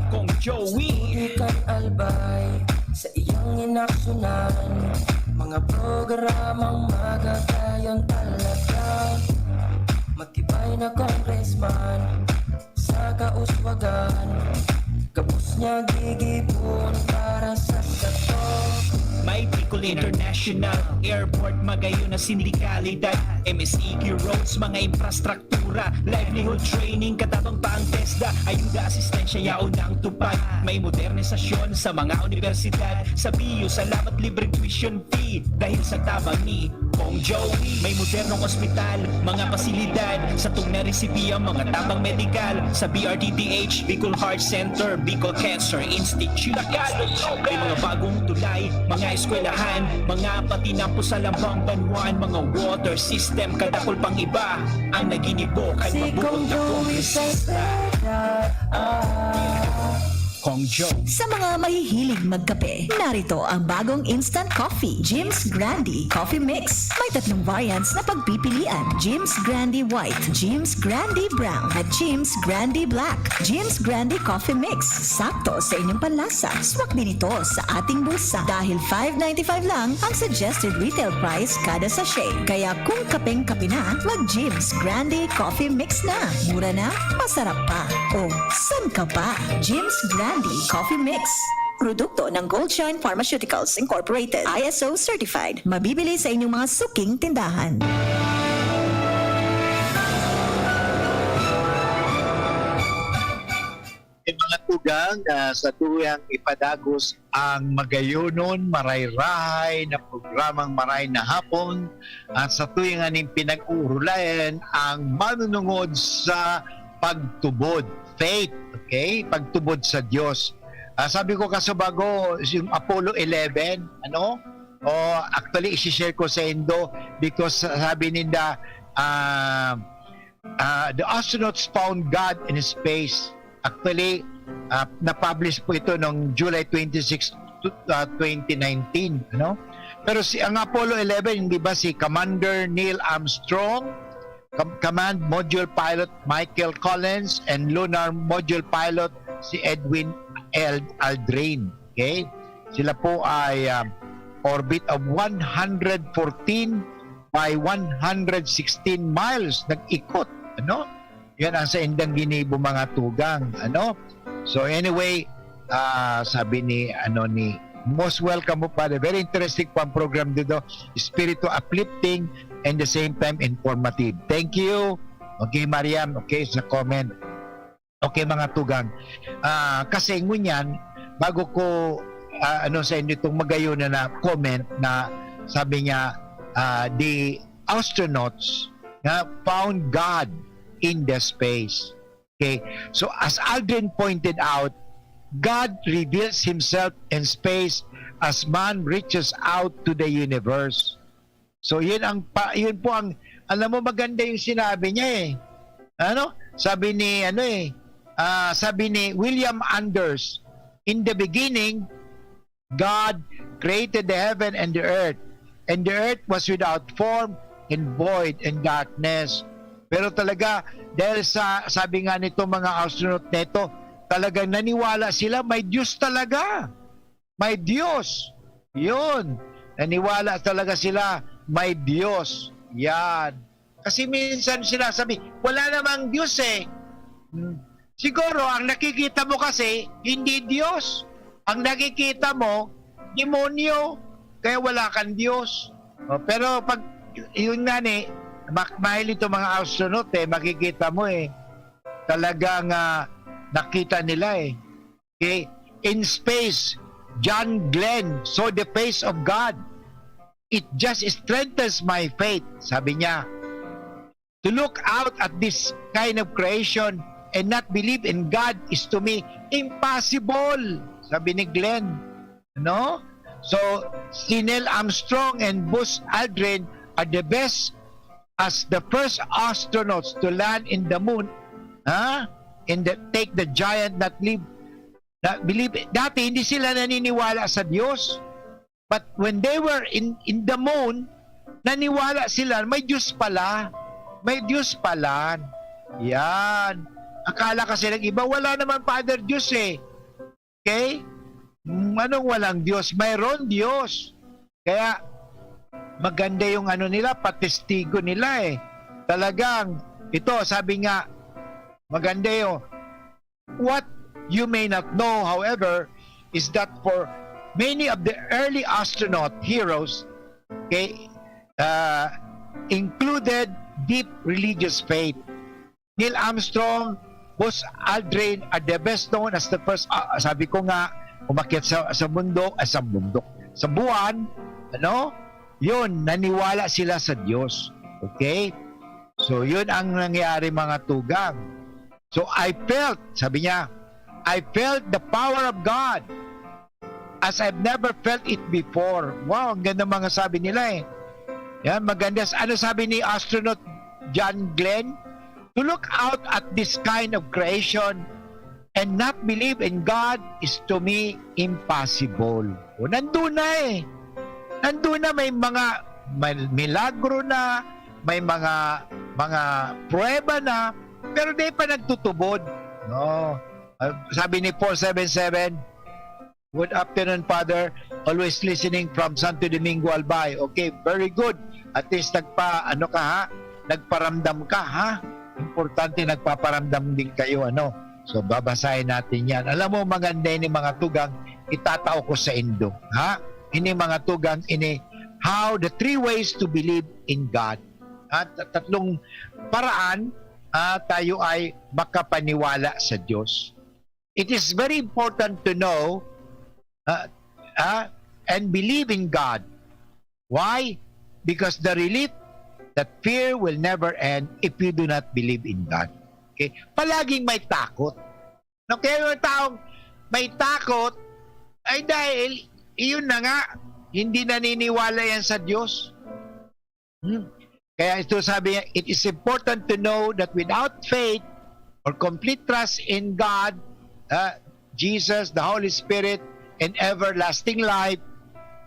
Kong Joey. Di kan albay sa iyang inaksyonan. Mga programang magagayon talaga. Matibay na congressman sa kauswagan. Gabos niya gigibon para sa sato. May Bicol International Airport, magayon na sindikalidad, M S E Q roads, mga infrastruktura, livelihood training, katabang pa ang TESDA, ayuda, asistensya, yaon ang tupad. May modernisasyon sa mga universidad, sa B U, salamat, libreng tuition fee, dahil sa tabang ni Kong Joey. May modernong ospital, mga pasilidad, satong naresibi ang mga tabang medikal sa B R D T H, Bicol Heart Center, Bicol Cancer Institute. May mga bagong tulay, mga eskwelahan, mga patinampo sa lambang banwaan, mga water system, kadakol pang iba ang naginibo kan Si mabuot Kong na Joey kongresista. Salceda, ah. Kong Joe. Sa mga mahihilig magkape, narito ang bagong instant coffee, Jim's Grande Coffee Mix. May tatlong variants na pagpipilian, Jim's Grande White, Jim's Grande Brown, at Jim's Grande Black. Jim's Grande Coffee Mix, sakto sa inyong panlasa. Swak din ito sa ating bulsa dahil five ninety-five lang ang suggested retail price kada sachet. Kaya kung kapeng-kape na, mag Jim's Grande Coffee Mix na. Mura na, masarap pa. O, san ka pa? Jim's Grande Coffee Mix. Produkto ng Goldshine Pharmaceuticals Incorporated, I S O certified. Mabibili sa inyong mga suking tindahan. May mga tugang, ah, sa tuyang ipadagos ang magayonon, marayrahay na programang Maray na Hapon, at sa tuyang aning pinag-uurulayan ang manunungod sa pagtubod, faith, okay? Pagtubod sa Diyos. Ah, sabi ko kasubago, yung Apollo eleven, ano? O, actually, isi-share ko sa indo because sabi ninda, ah, ah, the astronauts found God in space. Actually, ah, na-publish po ito noong July twenty-six, to, ah, twenty nineteen, ano? Pero si, ang Apollo eleven, di ba, si Commander Neil Armstrong, Com-, Command Module Pilot Michael Collins, and Lunar Module Pilot si Edwin L. Aldrin. Okay? Sila po ay, ah, orbit of one hundred fourteen by one hundred sixteen miles. Nag-ikot, ano? Yan ang saindang ginibo, mga tugang, ano? So anyway, ah, sabi ni, ano, ni, most welcome po, Father. Very interesting po ang program dito. Espiritu uplifting and the same time informative. Thank you. Okay, Mariam. Okay, sa comment. Okay, mga tugang. Ah, kasi ngunyan, bago ko, ah, ano, sa inyo itong magayon na, na comment na sabi niya, ah, the astronauts na found God in the space. Okay? So, as Aldrin pointed out, God reveals himself in space as man reaches out to the universe. So, yun ang pa, yun po ang, alam mo, maganda yung sinabi niya eh. Ano? Sabi ni, ano eh, Ah, sabi ni William Anders, "In the beginning, God created the heaven and the earth, and the earth was without form and void and darkness." Pero talaga, dahil sa, sabi nga nito, mga astronaut neto, talagang naniwala sila may Diyos talaga. May Diyos. Yun. Naniwala talaga sila may Diyos. Yan. Kasi minsan sinasabi, "Wala namang Diyos eh." Hmm. Siguro, ang nakikita mo kasi, hindi Diyos. Ang nakikita mo, demonyo. Kaya wala kang Diyos. O, pero pag, yun nga ni, mak-, mahilig itong mga astronaut eh, makikita mo eh. Talagang, ah, nakita nila eh. Okay? In space, John Glenn saw the face of God. "It just strengthens my faith," sabi niya. "To look out at this kind of creation and not believe in God is to me impossible," sabi ni Glenn. No? So, si Neil Armstrong and Buzz Aldrin are the best as the first astronauts to land in the moon, ha? And the, take the giant not leave, na believe, dati hindi sila naniniwala sa Diyos. But when they were in, in the moon, naniwala sila, may Diyos pala. May Diyos pala. Yan. Akala kasi ng iba, "Wala naman, Father, Diyos eh." Okay? Mm, anong walang Diyos? Mayroon Diyos. Kaya maganda yung ano nila, patestigo nila eh. Talagang, ito, sabi nga, maganda yung, what you may not know, however, is that for many of the early astronaut heroes, okay, uh, included deep religious faith. Neil Armstrong, Buzz Aldrin are the best known as the first, ah, sabi ko nga, umakyat sa, sa mundo, ah, sa mundo, sa buwan, ano? Yun, naniwala sila sa Diyos. Okay? So, yun ang nangyari, mga tugang. So, I felt, sabi niya, "I felt the power of God as I've never felt it before." Wow, ang ganda mga sabi nila eh. Yan, maganda. Ano sabi ni astronaut John Glenn? "To look out at this kind of creation and not believe in God is to me impossible." O, nandun na eh. Nandun na, may mga, may milagro na, may mga, mga pruweba na, pero di pa nagtutubod. No? Ah, sabi ni four seven seven, "Good afternoon, Father. Always listening from Santo Domingo, Albay." Okay, very good. At least nagpa-, ano ka, ha? Nagparamdam ka, ha? Importante, nagpaparamdam din kayo, ano? So, babasahin natin yan. Alam mo, maganda ini, mga tugang, itatao ko sa indo, ha? Ini, mga tugang, ini, how the three ways to believe in God. Ha? Tat-, tatlong paraan, ha, tayo ay makapaniwala sa Diyos. It is very important to know, uh, uh, and believe in God. Why? Because the relief that fear will never end if you do not believe in God. Okay? Palaging may takot. No, kaya yung taong may takot, ay dahil iyon na nga, hindi naniniwala yan sa Diyos. Hmm. Kaya ito sabi niya, "It is important to know that without faith or complete trust in God, ah, Jesus, the Holy Spirit, and everlasting life,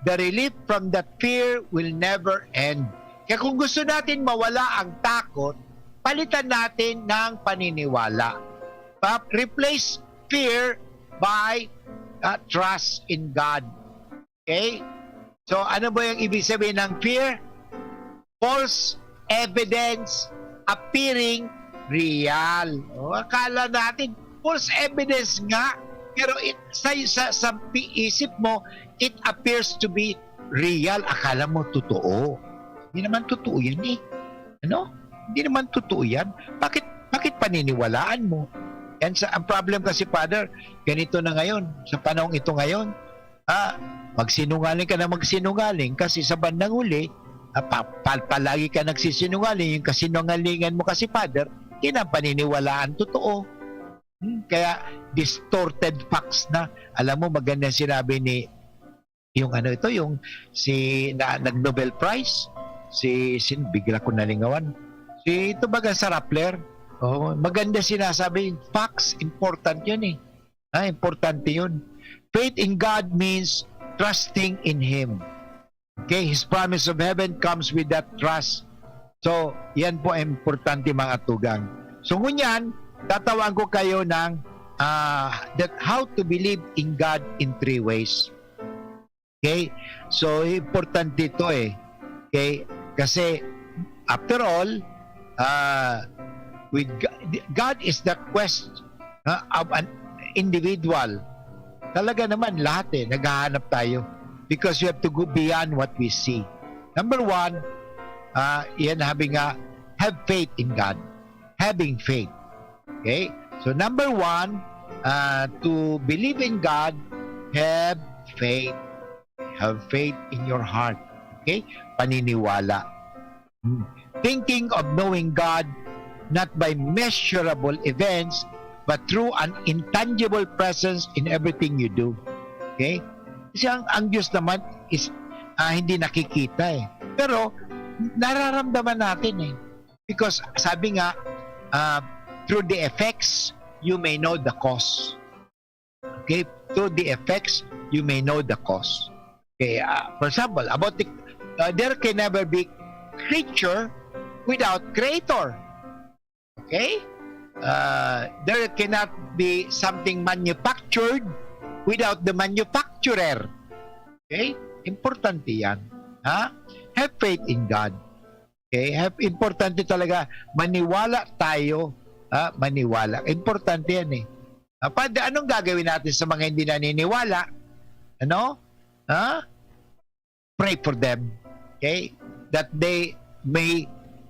the relief from that fear will never end." Kaya kung gusto natin mawala ang takot, palitan natin ng paniniwala. Pa-, replace fear by, ah, trust in God. Okay? So, ano ba yung ibig sabihin ng fear? False evidence appearing real. O, akala natin, false evidence nga, pero it, sa, sa, sa pi-, isip mo, it appears to be real. Akala mo totoo. Hindi naman totoo yan eh. Ano? Hindi naman totoo yan. Bakit, bakit paniniwalaan mo? Yan sa, ang problem kasi, Father, ganito na ngayon, sa panahong ito ngayon, ah, magsinungaling ka na magsinungaling kasi sa bandang huli, ah, pa-, pa-, palagi ka nagsisinungaling, yung kasinungalingan mo kasi, Father, yan ang paniniwalaan totoo. Hmm, kaya distorted facts na. Alam mo, maganda sinabi ni, yung ano ito, yung si, na, nag-Nobel Prize, si, sin-, bigla ko nalingawan. Si, ito baga sa Rappler, Oh, maganda sinasabi. Facts, important yun eh. Ah, importante yun. Faith in God means trusting in Him. Okay? His promise of heaven comes with that trust. So, yan po ang importante, mga tugang. So, ngunyan, tatawaan ko kayo ng ah, that how to believe in God in three ways. Okay? So, importante ito eh. Okay? Kasi, after all, ah, with God, God is the quest ah, of an individual. Talaga naman, lahat eh, naghahanap tayo. Because we have to go beyond what we see. Number one, ah, yan sabi nga, have faith in God. Having faith. Okay? So number one, ah, to believe in God, have faith. Have faith in your heart. Okay? Paniniwala. Hmm. Thinking of knowing God not by measurable events, but through an intangible presence in everything you do. Okay? Kasi ang, ang Diyos naman is ah, hindi nakikita eh. Pero nararamdaman natin eh. Because sabi nga, ah, through the effects, you may know the cause. Okay? Through the effects, you may know the cause. Okay, ah, for example, about the, ah, there can never be creature without creator. Okay? Ah, there cannot be something manufactured without the manufacturer. Okay? Importante yan. Ha? Have faith in God. Okay? Have, importante talaga, maniwala tayo. Ha? Maniwala. Importante yan eh. Ah, Padre, anong gagawin natin sa mga hindi naniniwala? Ano? Ha? Pray for them. Okay? That they may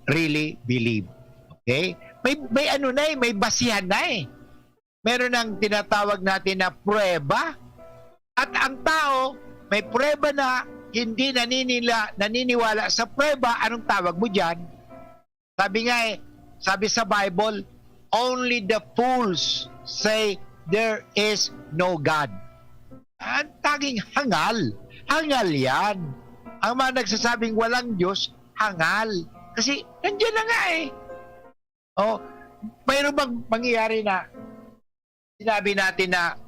really believe. Okay? May, may ano na eh, may basihan na eh. Meron ang tinatawag natin na prueba. At ang tao, may prueba na, hindi naninila, naniniwala sa prueba, anong tawag mo dyan? Sabi nga eh, sabi sa Bible, "Only the fools say there is no God." Ang tanging hangal. Hangal yan. Ang mga nagsasabing walang Diyos, hangal. Kasi nandiyan na nga eh. Oh, mayroon bang mangyayari na sinabi natin na,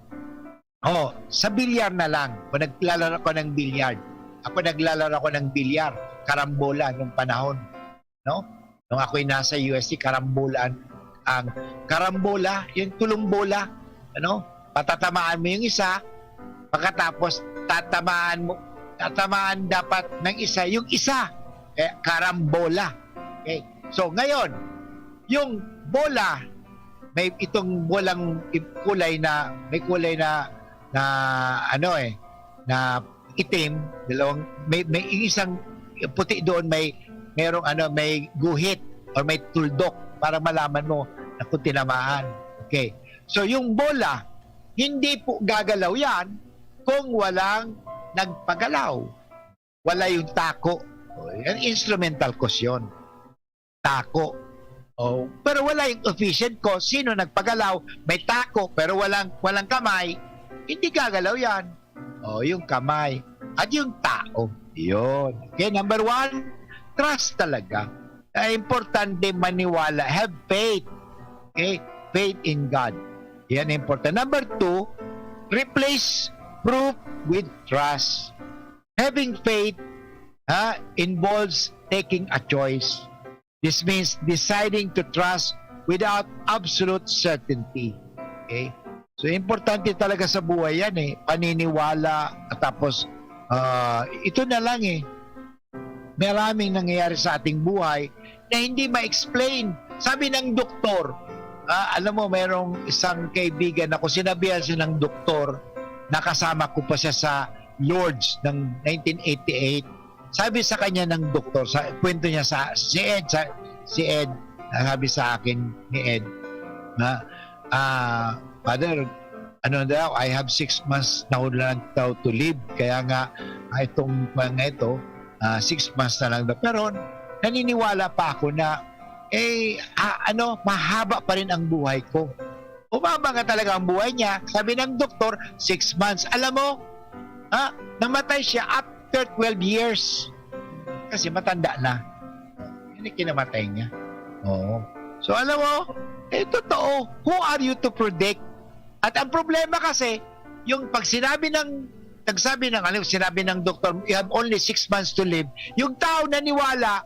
oh, sa bilyar na lang, kung naglalaro ako ng bilyar, ako naglalaro ako ng bilyar, karambola nung panahon, no? Nung ako'y nasa U S A, karambola ang, ang karambola, yung tulong bola, ano? Patatamaan mo yung isa, pagkatapos tatamaan mo, tatamaan dapat ng isa yung isa. Kaya karambola. Okay. So, ngayon, yung bola, may itong bolang kulay na, may kulay na, na ano eh, na itim, dalawang, may, may isang puti doon, may, merong ano, may guhit or may tuldok para malaman mo na kung tinamaan. Okay. So, yung bola, hindi po gagalaw yan kung walang nagpagalaw. Wala yung tako. O, yan, instrumental cause yun. Tako. O, pero wala yung efficient cause. Sino nagpagalaw? May tako, pero walang, walang kamay. Hindi gagalaw yan. O, yung kamay. At yung tao. Yun. Okay, number one, trust talaga. Ah, importante maniwala. Have faith. Okay? Faith in God. Yan important. Number two, replace proof with trust. Having faith, ha, involves taking a choice. This means deciding to trust without absolute certainty. Okay? So, importante talaga sa buhay yan eh. Paniniwala, at tapos, ah, ito na lang eh. Maraming nangyayari sa ating buhay na hindi ma-explain. Sabi ng doktor, ah, alam mo, mayroong isang kaibigan ako, sinabihan siya ng doktor, nakasama ko pa siya sa Lourdes ng nineteen eighty-eight. Sabi sa kanya ng doktor, sa kwento niya sa si Ed, sa, si Ed, ah, sabi sa akin ni Ed, na, ah, "Father, ano daw, I have six months na lang daw to live. Kaya nga, ah, itong, nga ito, ah, six months na lang daw." Pero naniniwala pa ako na, eh, ah, ano, mahaba pa rin ang buhay ko. Humaba nga talaga ang buhay niya. Sabi ng doktor, six months. Alam mo, ha, namatay siya after twelve years. Kasi matanda na. Yun yung kinamatay niya. Oo. So, alam mo, eh, totoo, who are you to predict? At ang problema kasi, yung pag sinabi ng, nagsabi ng, ano, sinabi ng doktor, "You have only six months to live." Yung tao naniwala,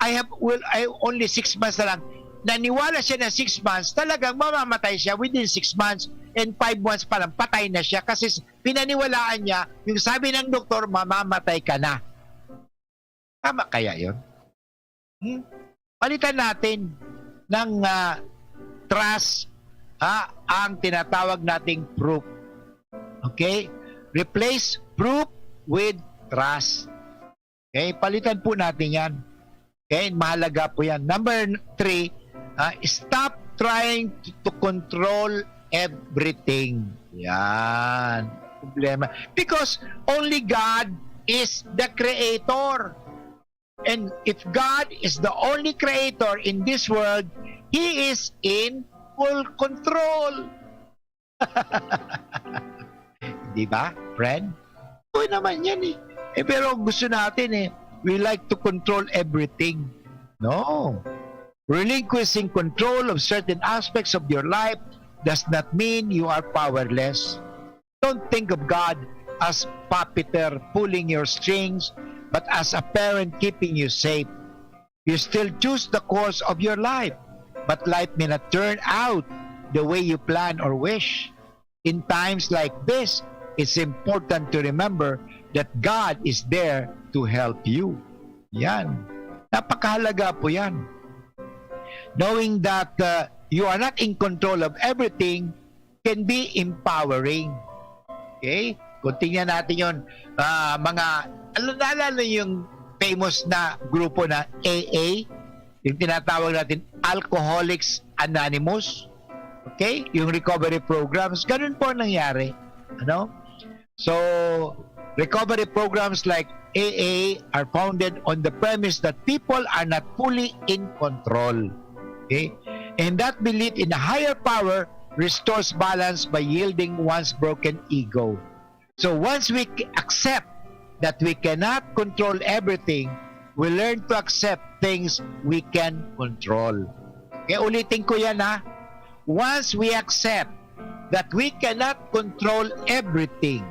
"I have, well, I only six months na lang." Naniwala siya na six months, talagang mamamatay siya within six months, and five months pa lang, patay na siya kasi s-, pinaniwalaan niya, yung sabi ng doktor, "Mamamatay ka na." Tama kaya yun? Hmm? Palitan natin ng, ah, trust, ha, ang tinatawag nating proof. Okay? Replace proof with trust. Okay? Palitan po natin yan. Okay? Mahalaga po yan. Number three, ah, stop trying to, to control everything. Yan. Problema. Because only God is the creator. And if God is the only creator in this world, He is in full control. Di ba, friend? Ito naman yan eh. Eh, pero gusto natin eh, we like to control everything. No. Relinquishing control of certain aspects of your life does not mean you are powerless. Don't think of God as puppeteer pulling your strings, but as a parent keeping you safe. You still choose the course of your life, but life may not turn out the way you plan or wish. In times like this, it's important to remember that God is there to help you. Yan. Napakahalaga po yan. Knowing that, uh, you are not in control of everything can be empowering. Okay? Kung tingnan natin yun, ah, mga, alam, naalala niyo yung famous na grupo na A A? Yung tinatawag natin Alcoholics Anonymous. Okay? Yung recovery programs, ganun po ang nangyari. Ano? So, recovery programs like A A are founded on the premise that people are not fully in control. Okay? And that belief in a higher power restores balance by yielding one's broken ego. So once we c-, accept that we cannot control everything, we learn to accept things we can control. Kaya ulitin ko yan, ha. Once we accept that we cannot control everything,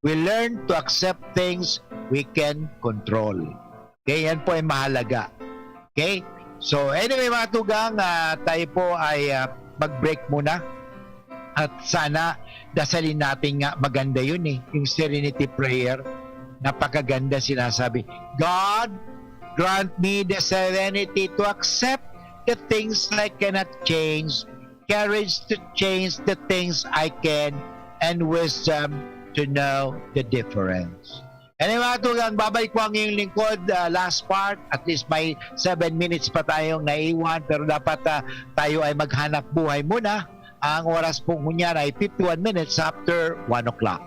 we learn to accept things we can control. Okay, yan po ay mahalaga. Okay? So, anyway, mga tugang, ah, tayo po ay, ah, mag-break muna. At sana dasalin natin nga maganda yun eh, yung serenity prayer. Napakaganda sinasabi, "God, grant me the serenity to accept the things I cannot change, courage to change the things I can, and wisdom to know the difference." Anyway, mga tugang, babalik po ang iyong lingkod, ah, last part. At least may seven minutes pa tayong naiwan, pero dapat, ah, tayo ay maghanap buhay muna. Ang oras pong ngunyan ay fifty-one minutes after one o'clock.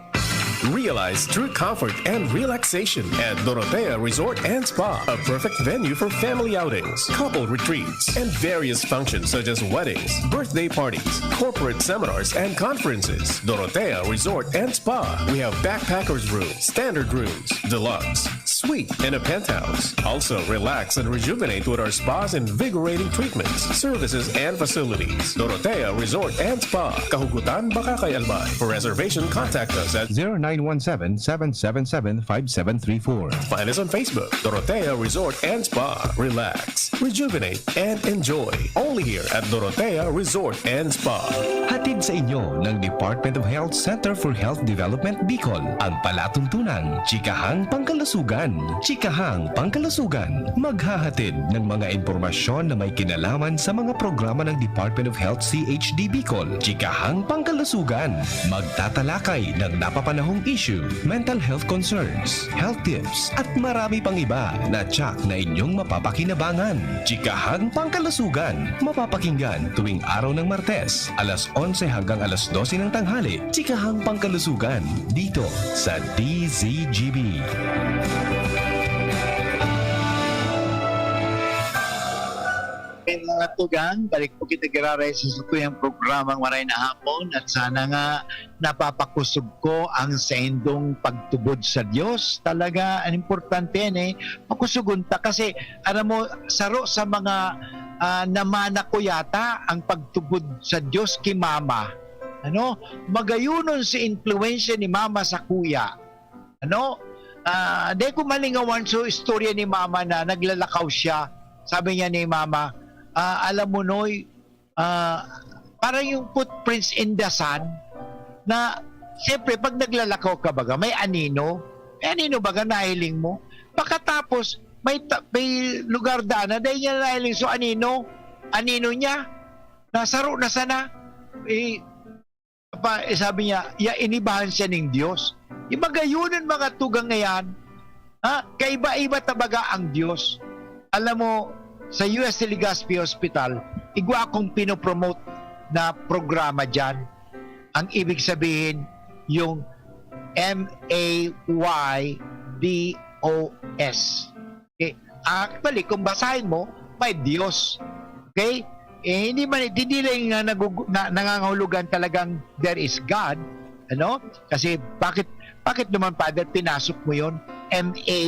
Realize true comfort and relaxation at Dorotea Resort and Spa, a perfect venue for family outings, couple retreats, and various functions such as weddings, birthday parties, corporate seminars, and conferences. Dorotea Resort and Spa. We have backpackers room, standard rooms, deluxe, suite, and a penthouse. Also, relax and rejuvenate with our spa's invigorating treatments, services, and facilities. Dorotea Resort and Spa, Kahugutan, Bacacay, Albay. For reservation, contact us at zero nine one seven, seven seven seven, five seven three four. Find us on Facebook, Dorotea Resort and Spa. Relax, rejuvenate, and enjoy. Only here at Dorotea Resort and Spa. Hatid sa inyo ng Department of Health Center for Health Development Bicol, ang palatuntunang Chikahang Pangkalusugan. Chikahang Pangkalusugan, maghahatid ng mga impormasyon na may kinalaman sa mga programa ng Department of Health C H D Bicol. Chikahang Pangkalusugan, magtatalakay ng napapanahong issue, mental health concerns, health tips, at marami pang iba na tiyak na inyong mapapakinabangan. Chikahang Pangkalusugan, mapapakinggan tuwing araw ng Martes, alas onse hanggang alas dose ng tanghali. Chikahang Pangkalusugan, dito sa D Z G B. Okay, mga tugang, balik po kita giraray sa satuyang programang Maray na Hapon, at sana nga napapakusog ko ang saindong pagtubod sa Dios. Talaga, ang importante yan eh, pakusugon ta. Kasi, alam mo, saro sa mga ah, namana ko yata ang pagtubod sa Diyos ki mama. Ano? Magayunon si impluwensya ni mama sakuya. Ano? Ah, dai ko malingawan so istorya ni mama na naglalakaw siya. Sabi niya ni mama, ah, "Alam mo, Noy, ah, parang yung footprints in the sand na, siyempre, pag naglalakaw ka baga, may anino. May anino baga nahiling mo. Pakatapos, may ta-, may lugar daan na dai niya nahiling. So, anino? Anino niya? Nasaro na sana." Eh, pa, eh, sabi niya, "Ya, inibahan siya ning Dios." Yung magayunan mga tugang ngayon, ha? Kaiba-iba talaga ang Dios. Alam mo, sa U S Legazpi Hospital, igwa akong pinopromote na programa dyan. Ang ibig sabihin, yung M A Y D O S. Okay? Actually, kung basahin mo, may Diyos. Okay? Eh, hindi man, hindi lang nga nagugu-, na, nangangahulugan talagang there is God. Ano? Kasi bakit, bakit naman, Father, pinasok mo yon? M A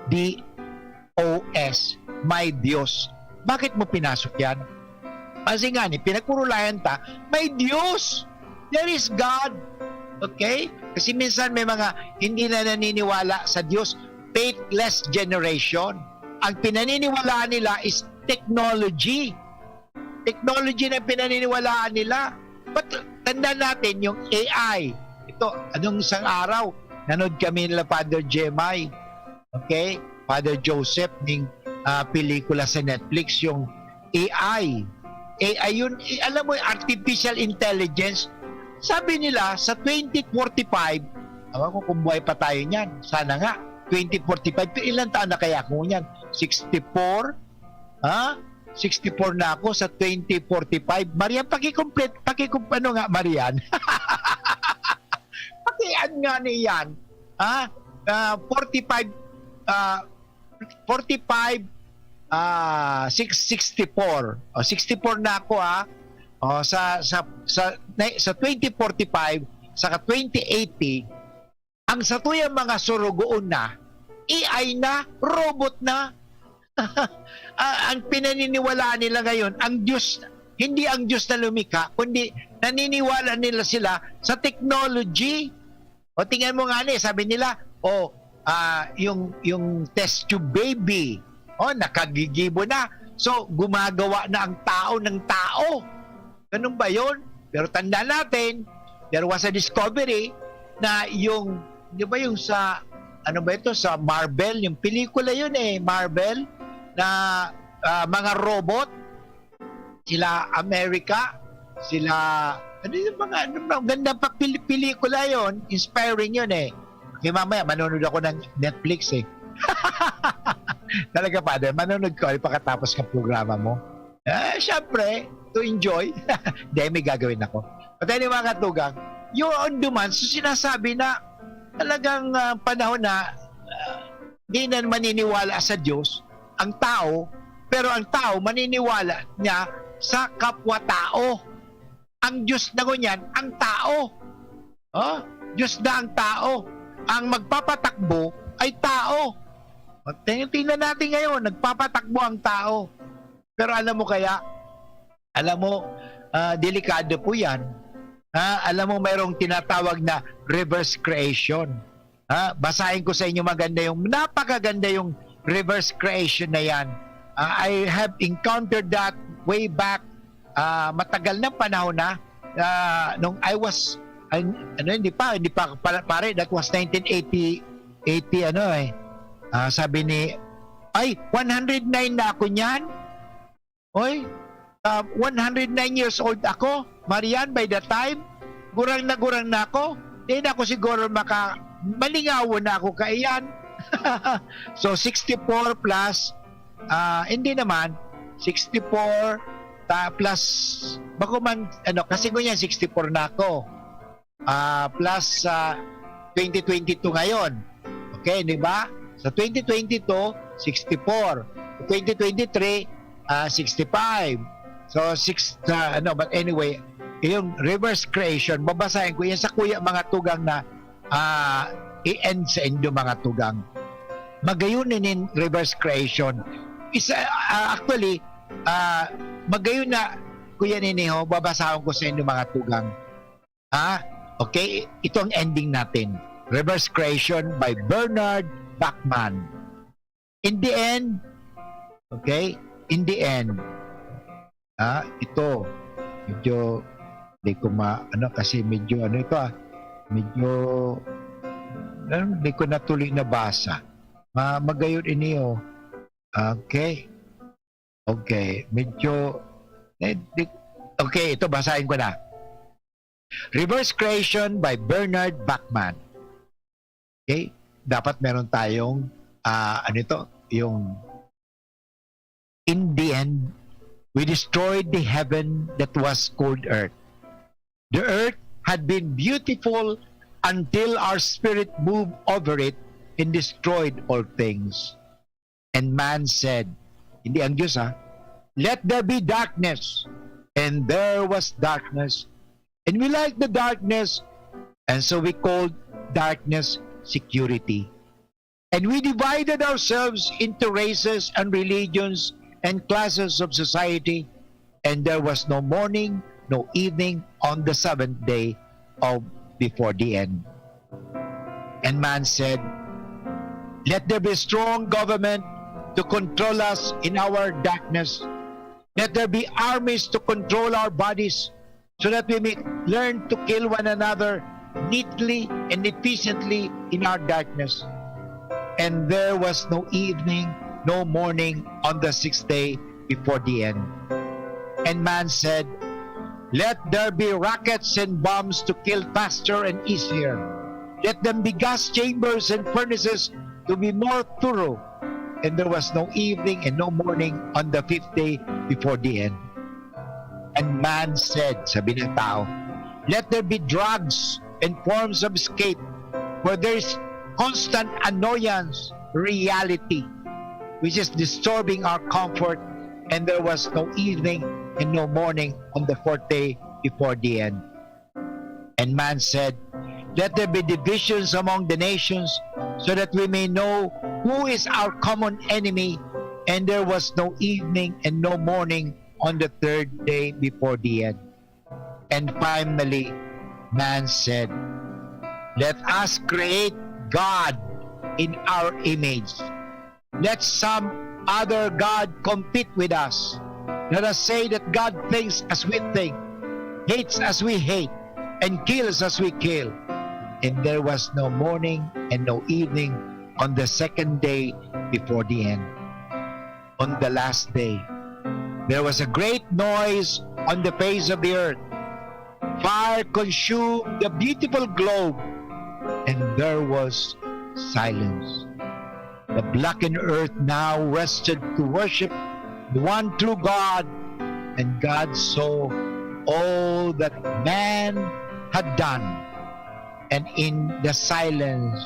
D O S, may Diyos. Bakit mo pinasok yan? Kasi nga ni, pinagkurulayan ta, may Diyos. There is God. Okay? Kasi minsan may mga hindi na naniniwala sa Diyos, faithless generation. Ang pinaniniwalaan nila is technology. Technology na pinaniniwalaan nila. But tandaan natin yung A I. Ito, anong isang araw, nanood kami nila Father Jemay. Okay? Father Joseph, ning, ah, pelikula sa Netflix, yung A I. A I yun, eh, alam mo, yung artificial intelligence. Sabi nila, sa twenty forty-five, ewan ko kung buhay pa tayo niyan. Sana nga, twenty forty-five. Pero ilang taon na kaya ako niyan? Sixty-four? Ha? Sixty-four na ako sa twenty forty-five. Marian, pakicomplete, pakikum-, ano nga, Marian? Pakian nga niyan. Ha? Ah, forty-five, ah, forty-five, ah, six, sixty-four. O, sixty-four na ako, ha. O, sa, sa, sa, na, sa twenty forty-five, saka twenty eighty, ang satuyang mga sorogoon na, A I na, robot na. Ah, ang pinaniniwalaan nila ngayon, ang Diyos, hindi ang Diyos na lumikha, kundi naniniwala nila sila sa technology. O, tingnan mo nga ni, sabi nila, "O, ah, yung, yung test tube baby, o, nakagigibo na." So, gumagawa na ang tao ng tao. Ganun ba yun? Pero tandaan natin, there was a discovery na yung, di ba yung sa, ano ba ito, sa Marvel, yung pelikula yun eh, Marvel, na, ah, mga robot, sila America, sila, ano yung mga, ano, ang ganda pa pili-, pelikula yon, inspiring yun eh. Okay, mamaya, manonood ako ng Netflix eh. Talaga, Father, manonood ko ay pakatapos ng programa mo. Ah, syempre, to enjoy. Dahil may gagawin ako. But anyway, mga katugang, yung on demand, so sinasabi na talagang, ah, panahon na, ah, di na maniniwala sa Diyos ang tao, pero ang tao maniniwala niya sa kapwa-tao. Ang Diyos na ngunyan, ang tao. Oh, Diyos na ang tao. Ang magpapatakbo ay tao. Tingnan natin ngayon, nagpapatakbo ang tao. Pero alam mo kaya, alam mo, ah, delikado po yan. Ah, alam mo, mayroong tinatawag na reverse creation. Ah, basahin ko sa inyo maganda yung, napakaganda yung reverse creation na yan. Ah, I have encountered that way back, ah, matagal na panahon na, ah, nung I was, an-, ano, hindi pa, hindi pa, pa-, pare, that was nineteen eighty, eighty, ano eh. Ah, sabi ni, "Ay, one hundred nine na ako niyan." Oy, ah, one hundred nine years old ako, Marian, by the time, gurang na gurang na ako, di na ako siguro maka-, malingawon na ako kaiyan. So, sixty-four plus, ah, hindi naman, sixty-four, ta-, plus, bako man, ano, kasi ngunyan sixty-four na ako. Ah, plus, ah, twenty twenty-two ngayon. Okay, di ba? Sa twenty twenty-two, sixty-four. Sa twenty twenty-three, ah, sixty-five. So, six, ah, ano, but anyway, yung reverse creation, babasahin ko yan sa kuya mga tugang na, ah, i-end sa indo mga tugang. Magayon nin reverse creation. Isa, ah, actually, Ah, magayon na, Kuya Niniho, babasahon ko sa inyo mga tugang. Ha? Okay? Ito ang ending natin. Reverse Creation by Bernard Bachman. In the end, okay? In the end, ah, ito, medyo, di ko ma-, ano, kasi medyo, ano ito, ah, medyo, ano, di ko natuloy nabasa. Ma-, magayon ini, oh. Okay. Okay. Medyo, eh, di, okay, ito, basahin ko na. Reverse Creation by Bernard Bachman. Okay? Dapat meron tayong, ah, ano ito? Yung, in the end, we destroyed the heaven that was called earth. The earth had been beautiful until our spirit moved over it and destroyed all things. And man said, hindi ang Diyos ha, "Let there be darkness." And there was darkness. And we liked the darkness, and so we called darkness security. And we divided ourselves into races and religions and classes of society. And there was no morning, no evening on the seventh day of before the end. And man said, "Let there be strong government to control us in our darkness. Let there be armies to control our bodies, so that we may learn to kill one another neatly and efficiently in our darkness." And there was no evening, no morning on the sixth day before the end. And man said, "Let there be rockets and bombs to kill faster and easier. Let them be gas chambers and furnaces to be more thorough." And there was no evening and no morning on the fifth day before the end. And man said, sabi ng tao, "Let there be drugs and forms of escape where there is constant annoyance, reality, which is disturbing our comfort." And there was no evening and no morning on the fourth day before the end. And man said, "Let there be divisions among the nations, so that we may know who is our common enemy." And there was no evening and no morning on the third day before the end. And finally, man said, "Let us create God in our image. Let some other God compete with us. Let us say that God thinks as we think, hates as we hate, and kills as we kill." And there was no morning and no evening on the second day before the end. On the last day, there was a great noise on the face of the earth. Fire consumed the beautiful globe, and there was silence. The blackened earth now rested to worship the one true God, and God saw all that man had done, and in the silence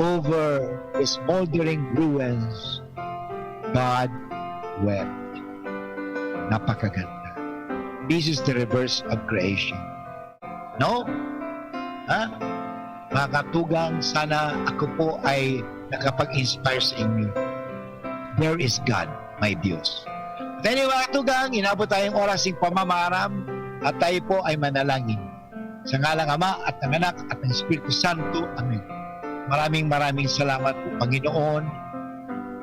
over the smoldering ruins, God wept. Napakaganda. This is the reverse of creation. No? Ha? Mga katugang, sana ako po ay nakapag-inspire sa inyo. There is God, my Diyos. At anyway, mga katugang, inabot tayong oras ng pamamaram at tayo po ay manalangin. Sa ngalang Ama at ng Anak at ng Espiritu Santo. Amen. Maraming, maraming salamat po, Panginoon,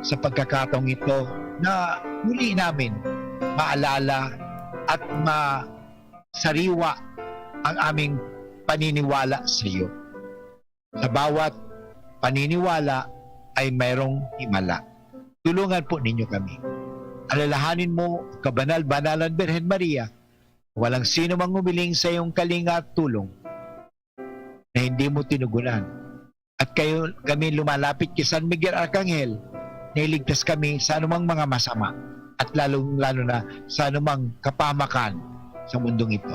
sa pagkakataong ito na muli namin maalala at masariwa ang aming paniniwala sa iyo. Sa bawat paniniwala ay mayroong himala. Tulungan po ninyo kami. Alalahanin mo, kabanal-banalan Birhen Maria, walang sino mang humiling sa iyong kalinga at tulong na hindi mo tinugunan. At kayo, kami lumalapit kay San Miguel Arcangel, na iligtas kami sa anumang mga masama, at lalong-lalo na sa anumang kapahamakan sa mundong ito.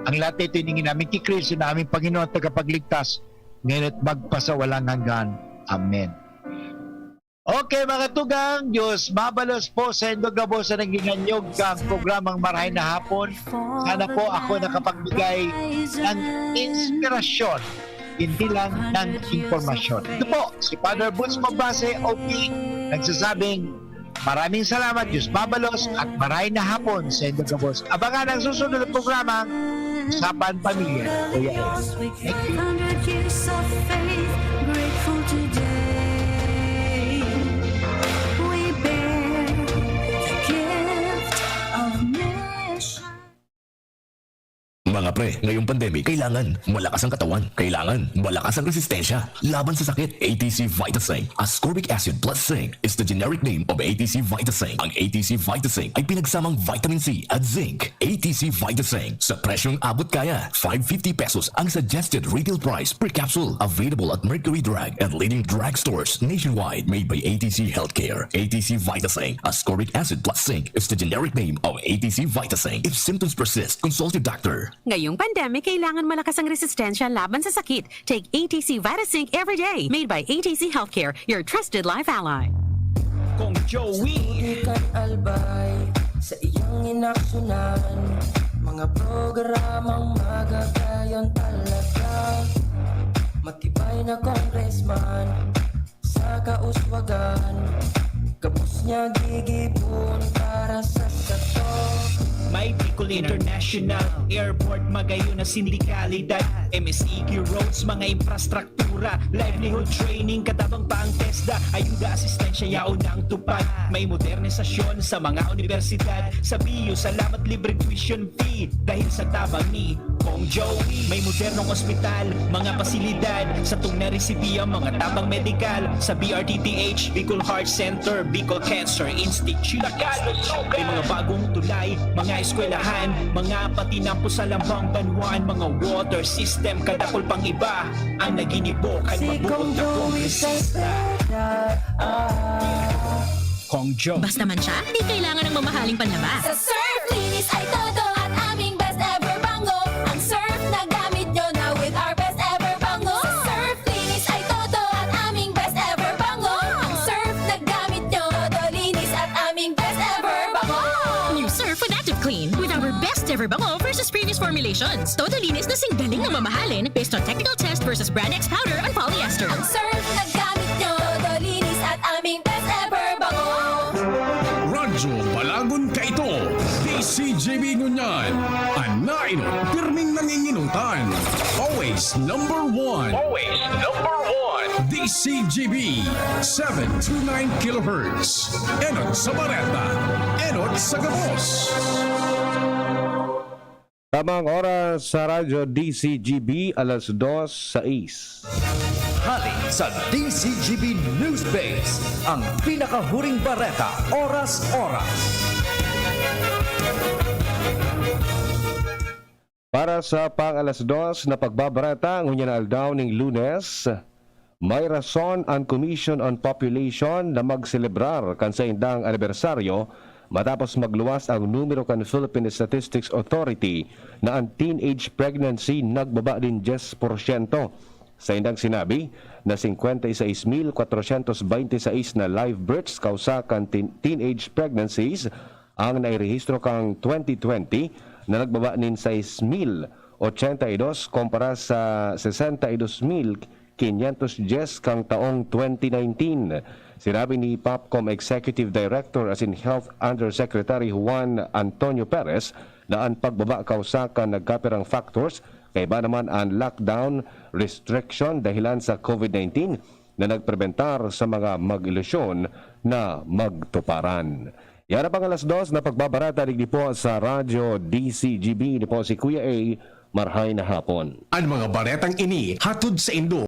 Ang lahat na ito hiningi namin kay Kristo na aming Panginoon at Tagapagligtas, ngayon at magpasawalang hanggan. Amen. Okay, mga tugang, Diyos mabalos po sa indog na bosa naging hanyog kang programang Marahay na Hapon. Sana po ako nakapagbigay ng inspirasyon, hindi lang ng impormasyon. Ito po, si Father Boots Mabase, O P, nagsasabing, Maraming salamat, Diyos mabalos, at maray na hapon sa inyong gabos. Abangan ang susunod na programa, Usapan Pamilya. Kuya Ed. Thank you. Hundred years of faith, grateful today. We bear the gift of mission. Mga pre, ngayong pandemic, kailangan malakas ang katawan. Kailangan malakas ang resistensya laban sa sakit. A T C Vitasync, ascorbic acid plus zinc, is the generic name of A T C Vitasync. Ang A T C Vitasync ay pinagsamang vitamin C at zinc. A T C Vitasync, sa presyong abot kaya. Five fifty pesos ang suggested retail price per capsule. Available at Mercury Drug and leading drugstores nationwide. Made by A T C Healthcare. A T C Vitasync, ascorbic acid plus zinc, is the generic name of A T C Vitasync. If symptoms persist, consult your doctor. Ngayong pandemic, kailangan malakas ang resistensya laban sa sakit. Take A T C Vitasync every day. Made by A T C Healthcare, your trusted life ally. Kong Joey. Di kan albay sa iyang inaksyonan. Mga programang magagayon talaga. Matibay na congressman sa kauswagan. Gabos niya gigibon para sa sato. May Bicol International Airport, magayon na sindikalidad. M S E Q roads, mga infrastruktura, livelihood training, katabang pa ang TESDA. Ayuda, asistensya, yaon ang tupad. May modernisasyon sa mga universidad. Sa B U, salamat, libreng tuition fee. Dahil sa tabang ni Kong Joey, may modernong ospital, mga pasilidad, sa tugna resibiya, mga tabang medikal, sa B R T T H, Bicol Heart Center, Bicol Cancer Institute. May mga bagong tulay, mga eskwelahan, mga patinampo sa lambang banwaan, mga water system, kadakol pang iba, ang naginibo kan mabuot na kongresista. Kong Joey. Basta man siya, di kailangan ng mamahaling panlaba. Sa Surf, linis ay todo at aming best ever bango. Ang Surf na gamit nyo na with our best ever bango. Sa Surf, linis ay todo at aming best ever bango. Ang Surf na gamit nyo, todo linis at aming best ever bango. New Surf with Active Clean. With our best ever bango versus previous formulations. Todo linis na singgaling na mamahalin based on technical test versus Brand X powder and polyester. Ang Surf na gamit nyo, todo linis at aming best ever bango. Radyo Balagon kaito, D C G B ngunyan. An nainot, pirming nanginginutan. Always number one. Always number one. D C G B, seven two nine kilohertz. Enot sa bareta, enot sa gabos. Tamang oras sa Radyo D C G B, alas dos sais. Hali sa D C G B News Base, ang pinakahuring bareta, oras-oras. Para sa pang alas dos na pagbabareta, ngunyan na aldaw ning Lunes, may rason an Commission on Population na magselebrar kan saindang anibersaryo matapos magluwas ang numero kan Philippine Statistics Authority na an teenage pregnancy nagbaba nin diyes porsyento. Saindang sinabi na singkwenta y seis mil kwatrosyentos bente y seis na live births kausa kan teen-, teenage pregnancies ang nairehistro kan twenty twenty, na nagbaba nin sais mil ochenta y dos kumpara sa sesenta y dos mil quinientos dies kan taong twenty nineteen. Sinabi ni POPCOM Executive Director asin Health Undersecretary Juan Antonio Perez na an pagbaba kausa kan nagkapirang factors, kaiba naman an lockdown restriction dahilan sa COVID nineteen na nagprebentar sa mga mag-ilusyon na magtuparan. Yan ang pang alas dos na pagbabareta digdi po sa Radyo D C G B. Ini po si Kuya A. Marhay na hapon. An mga baretang ini hatod saindo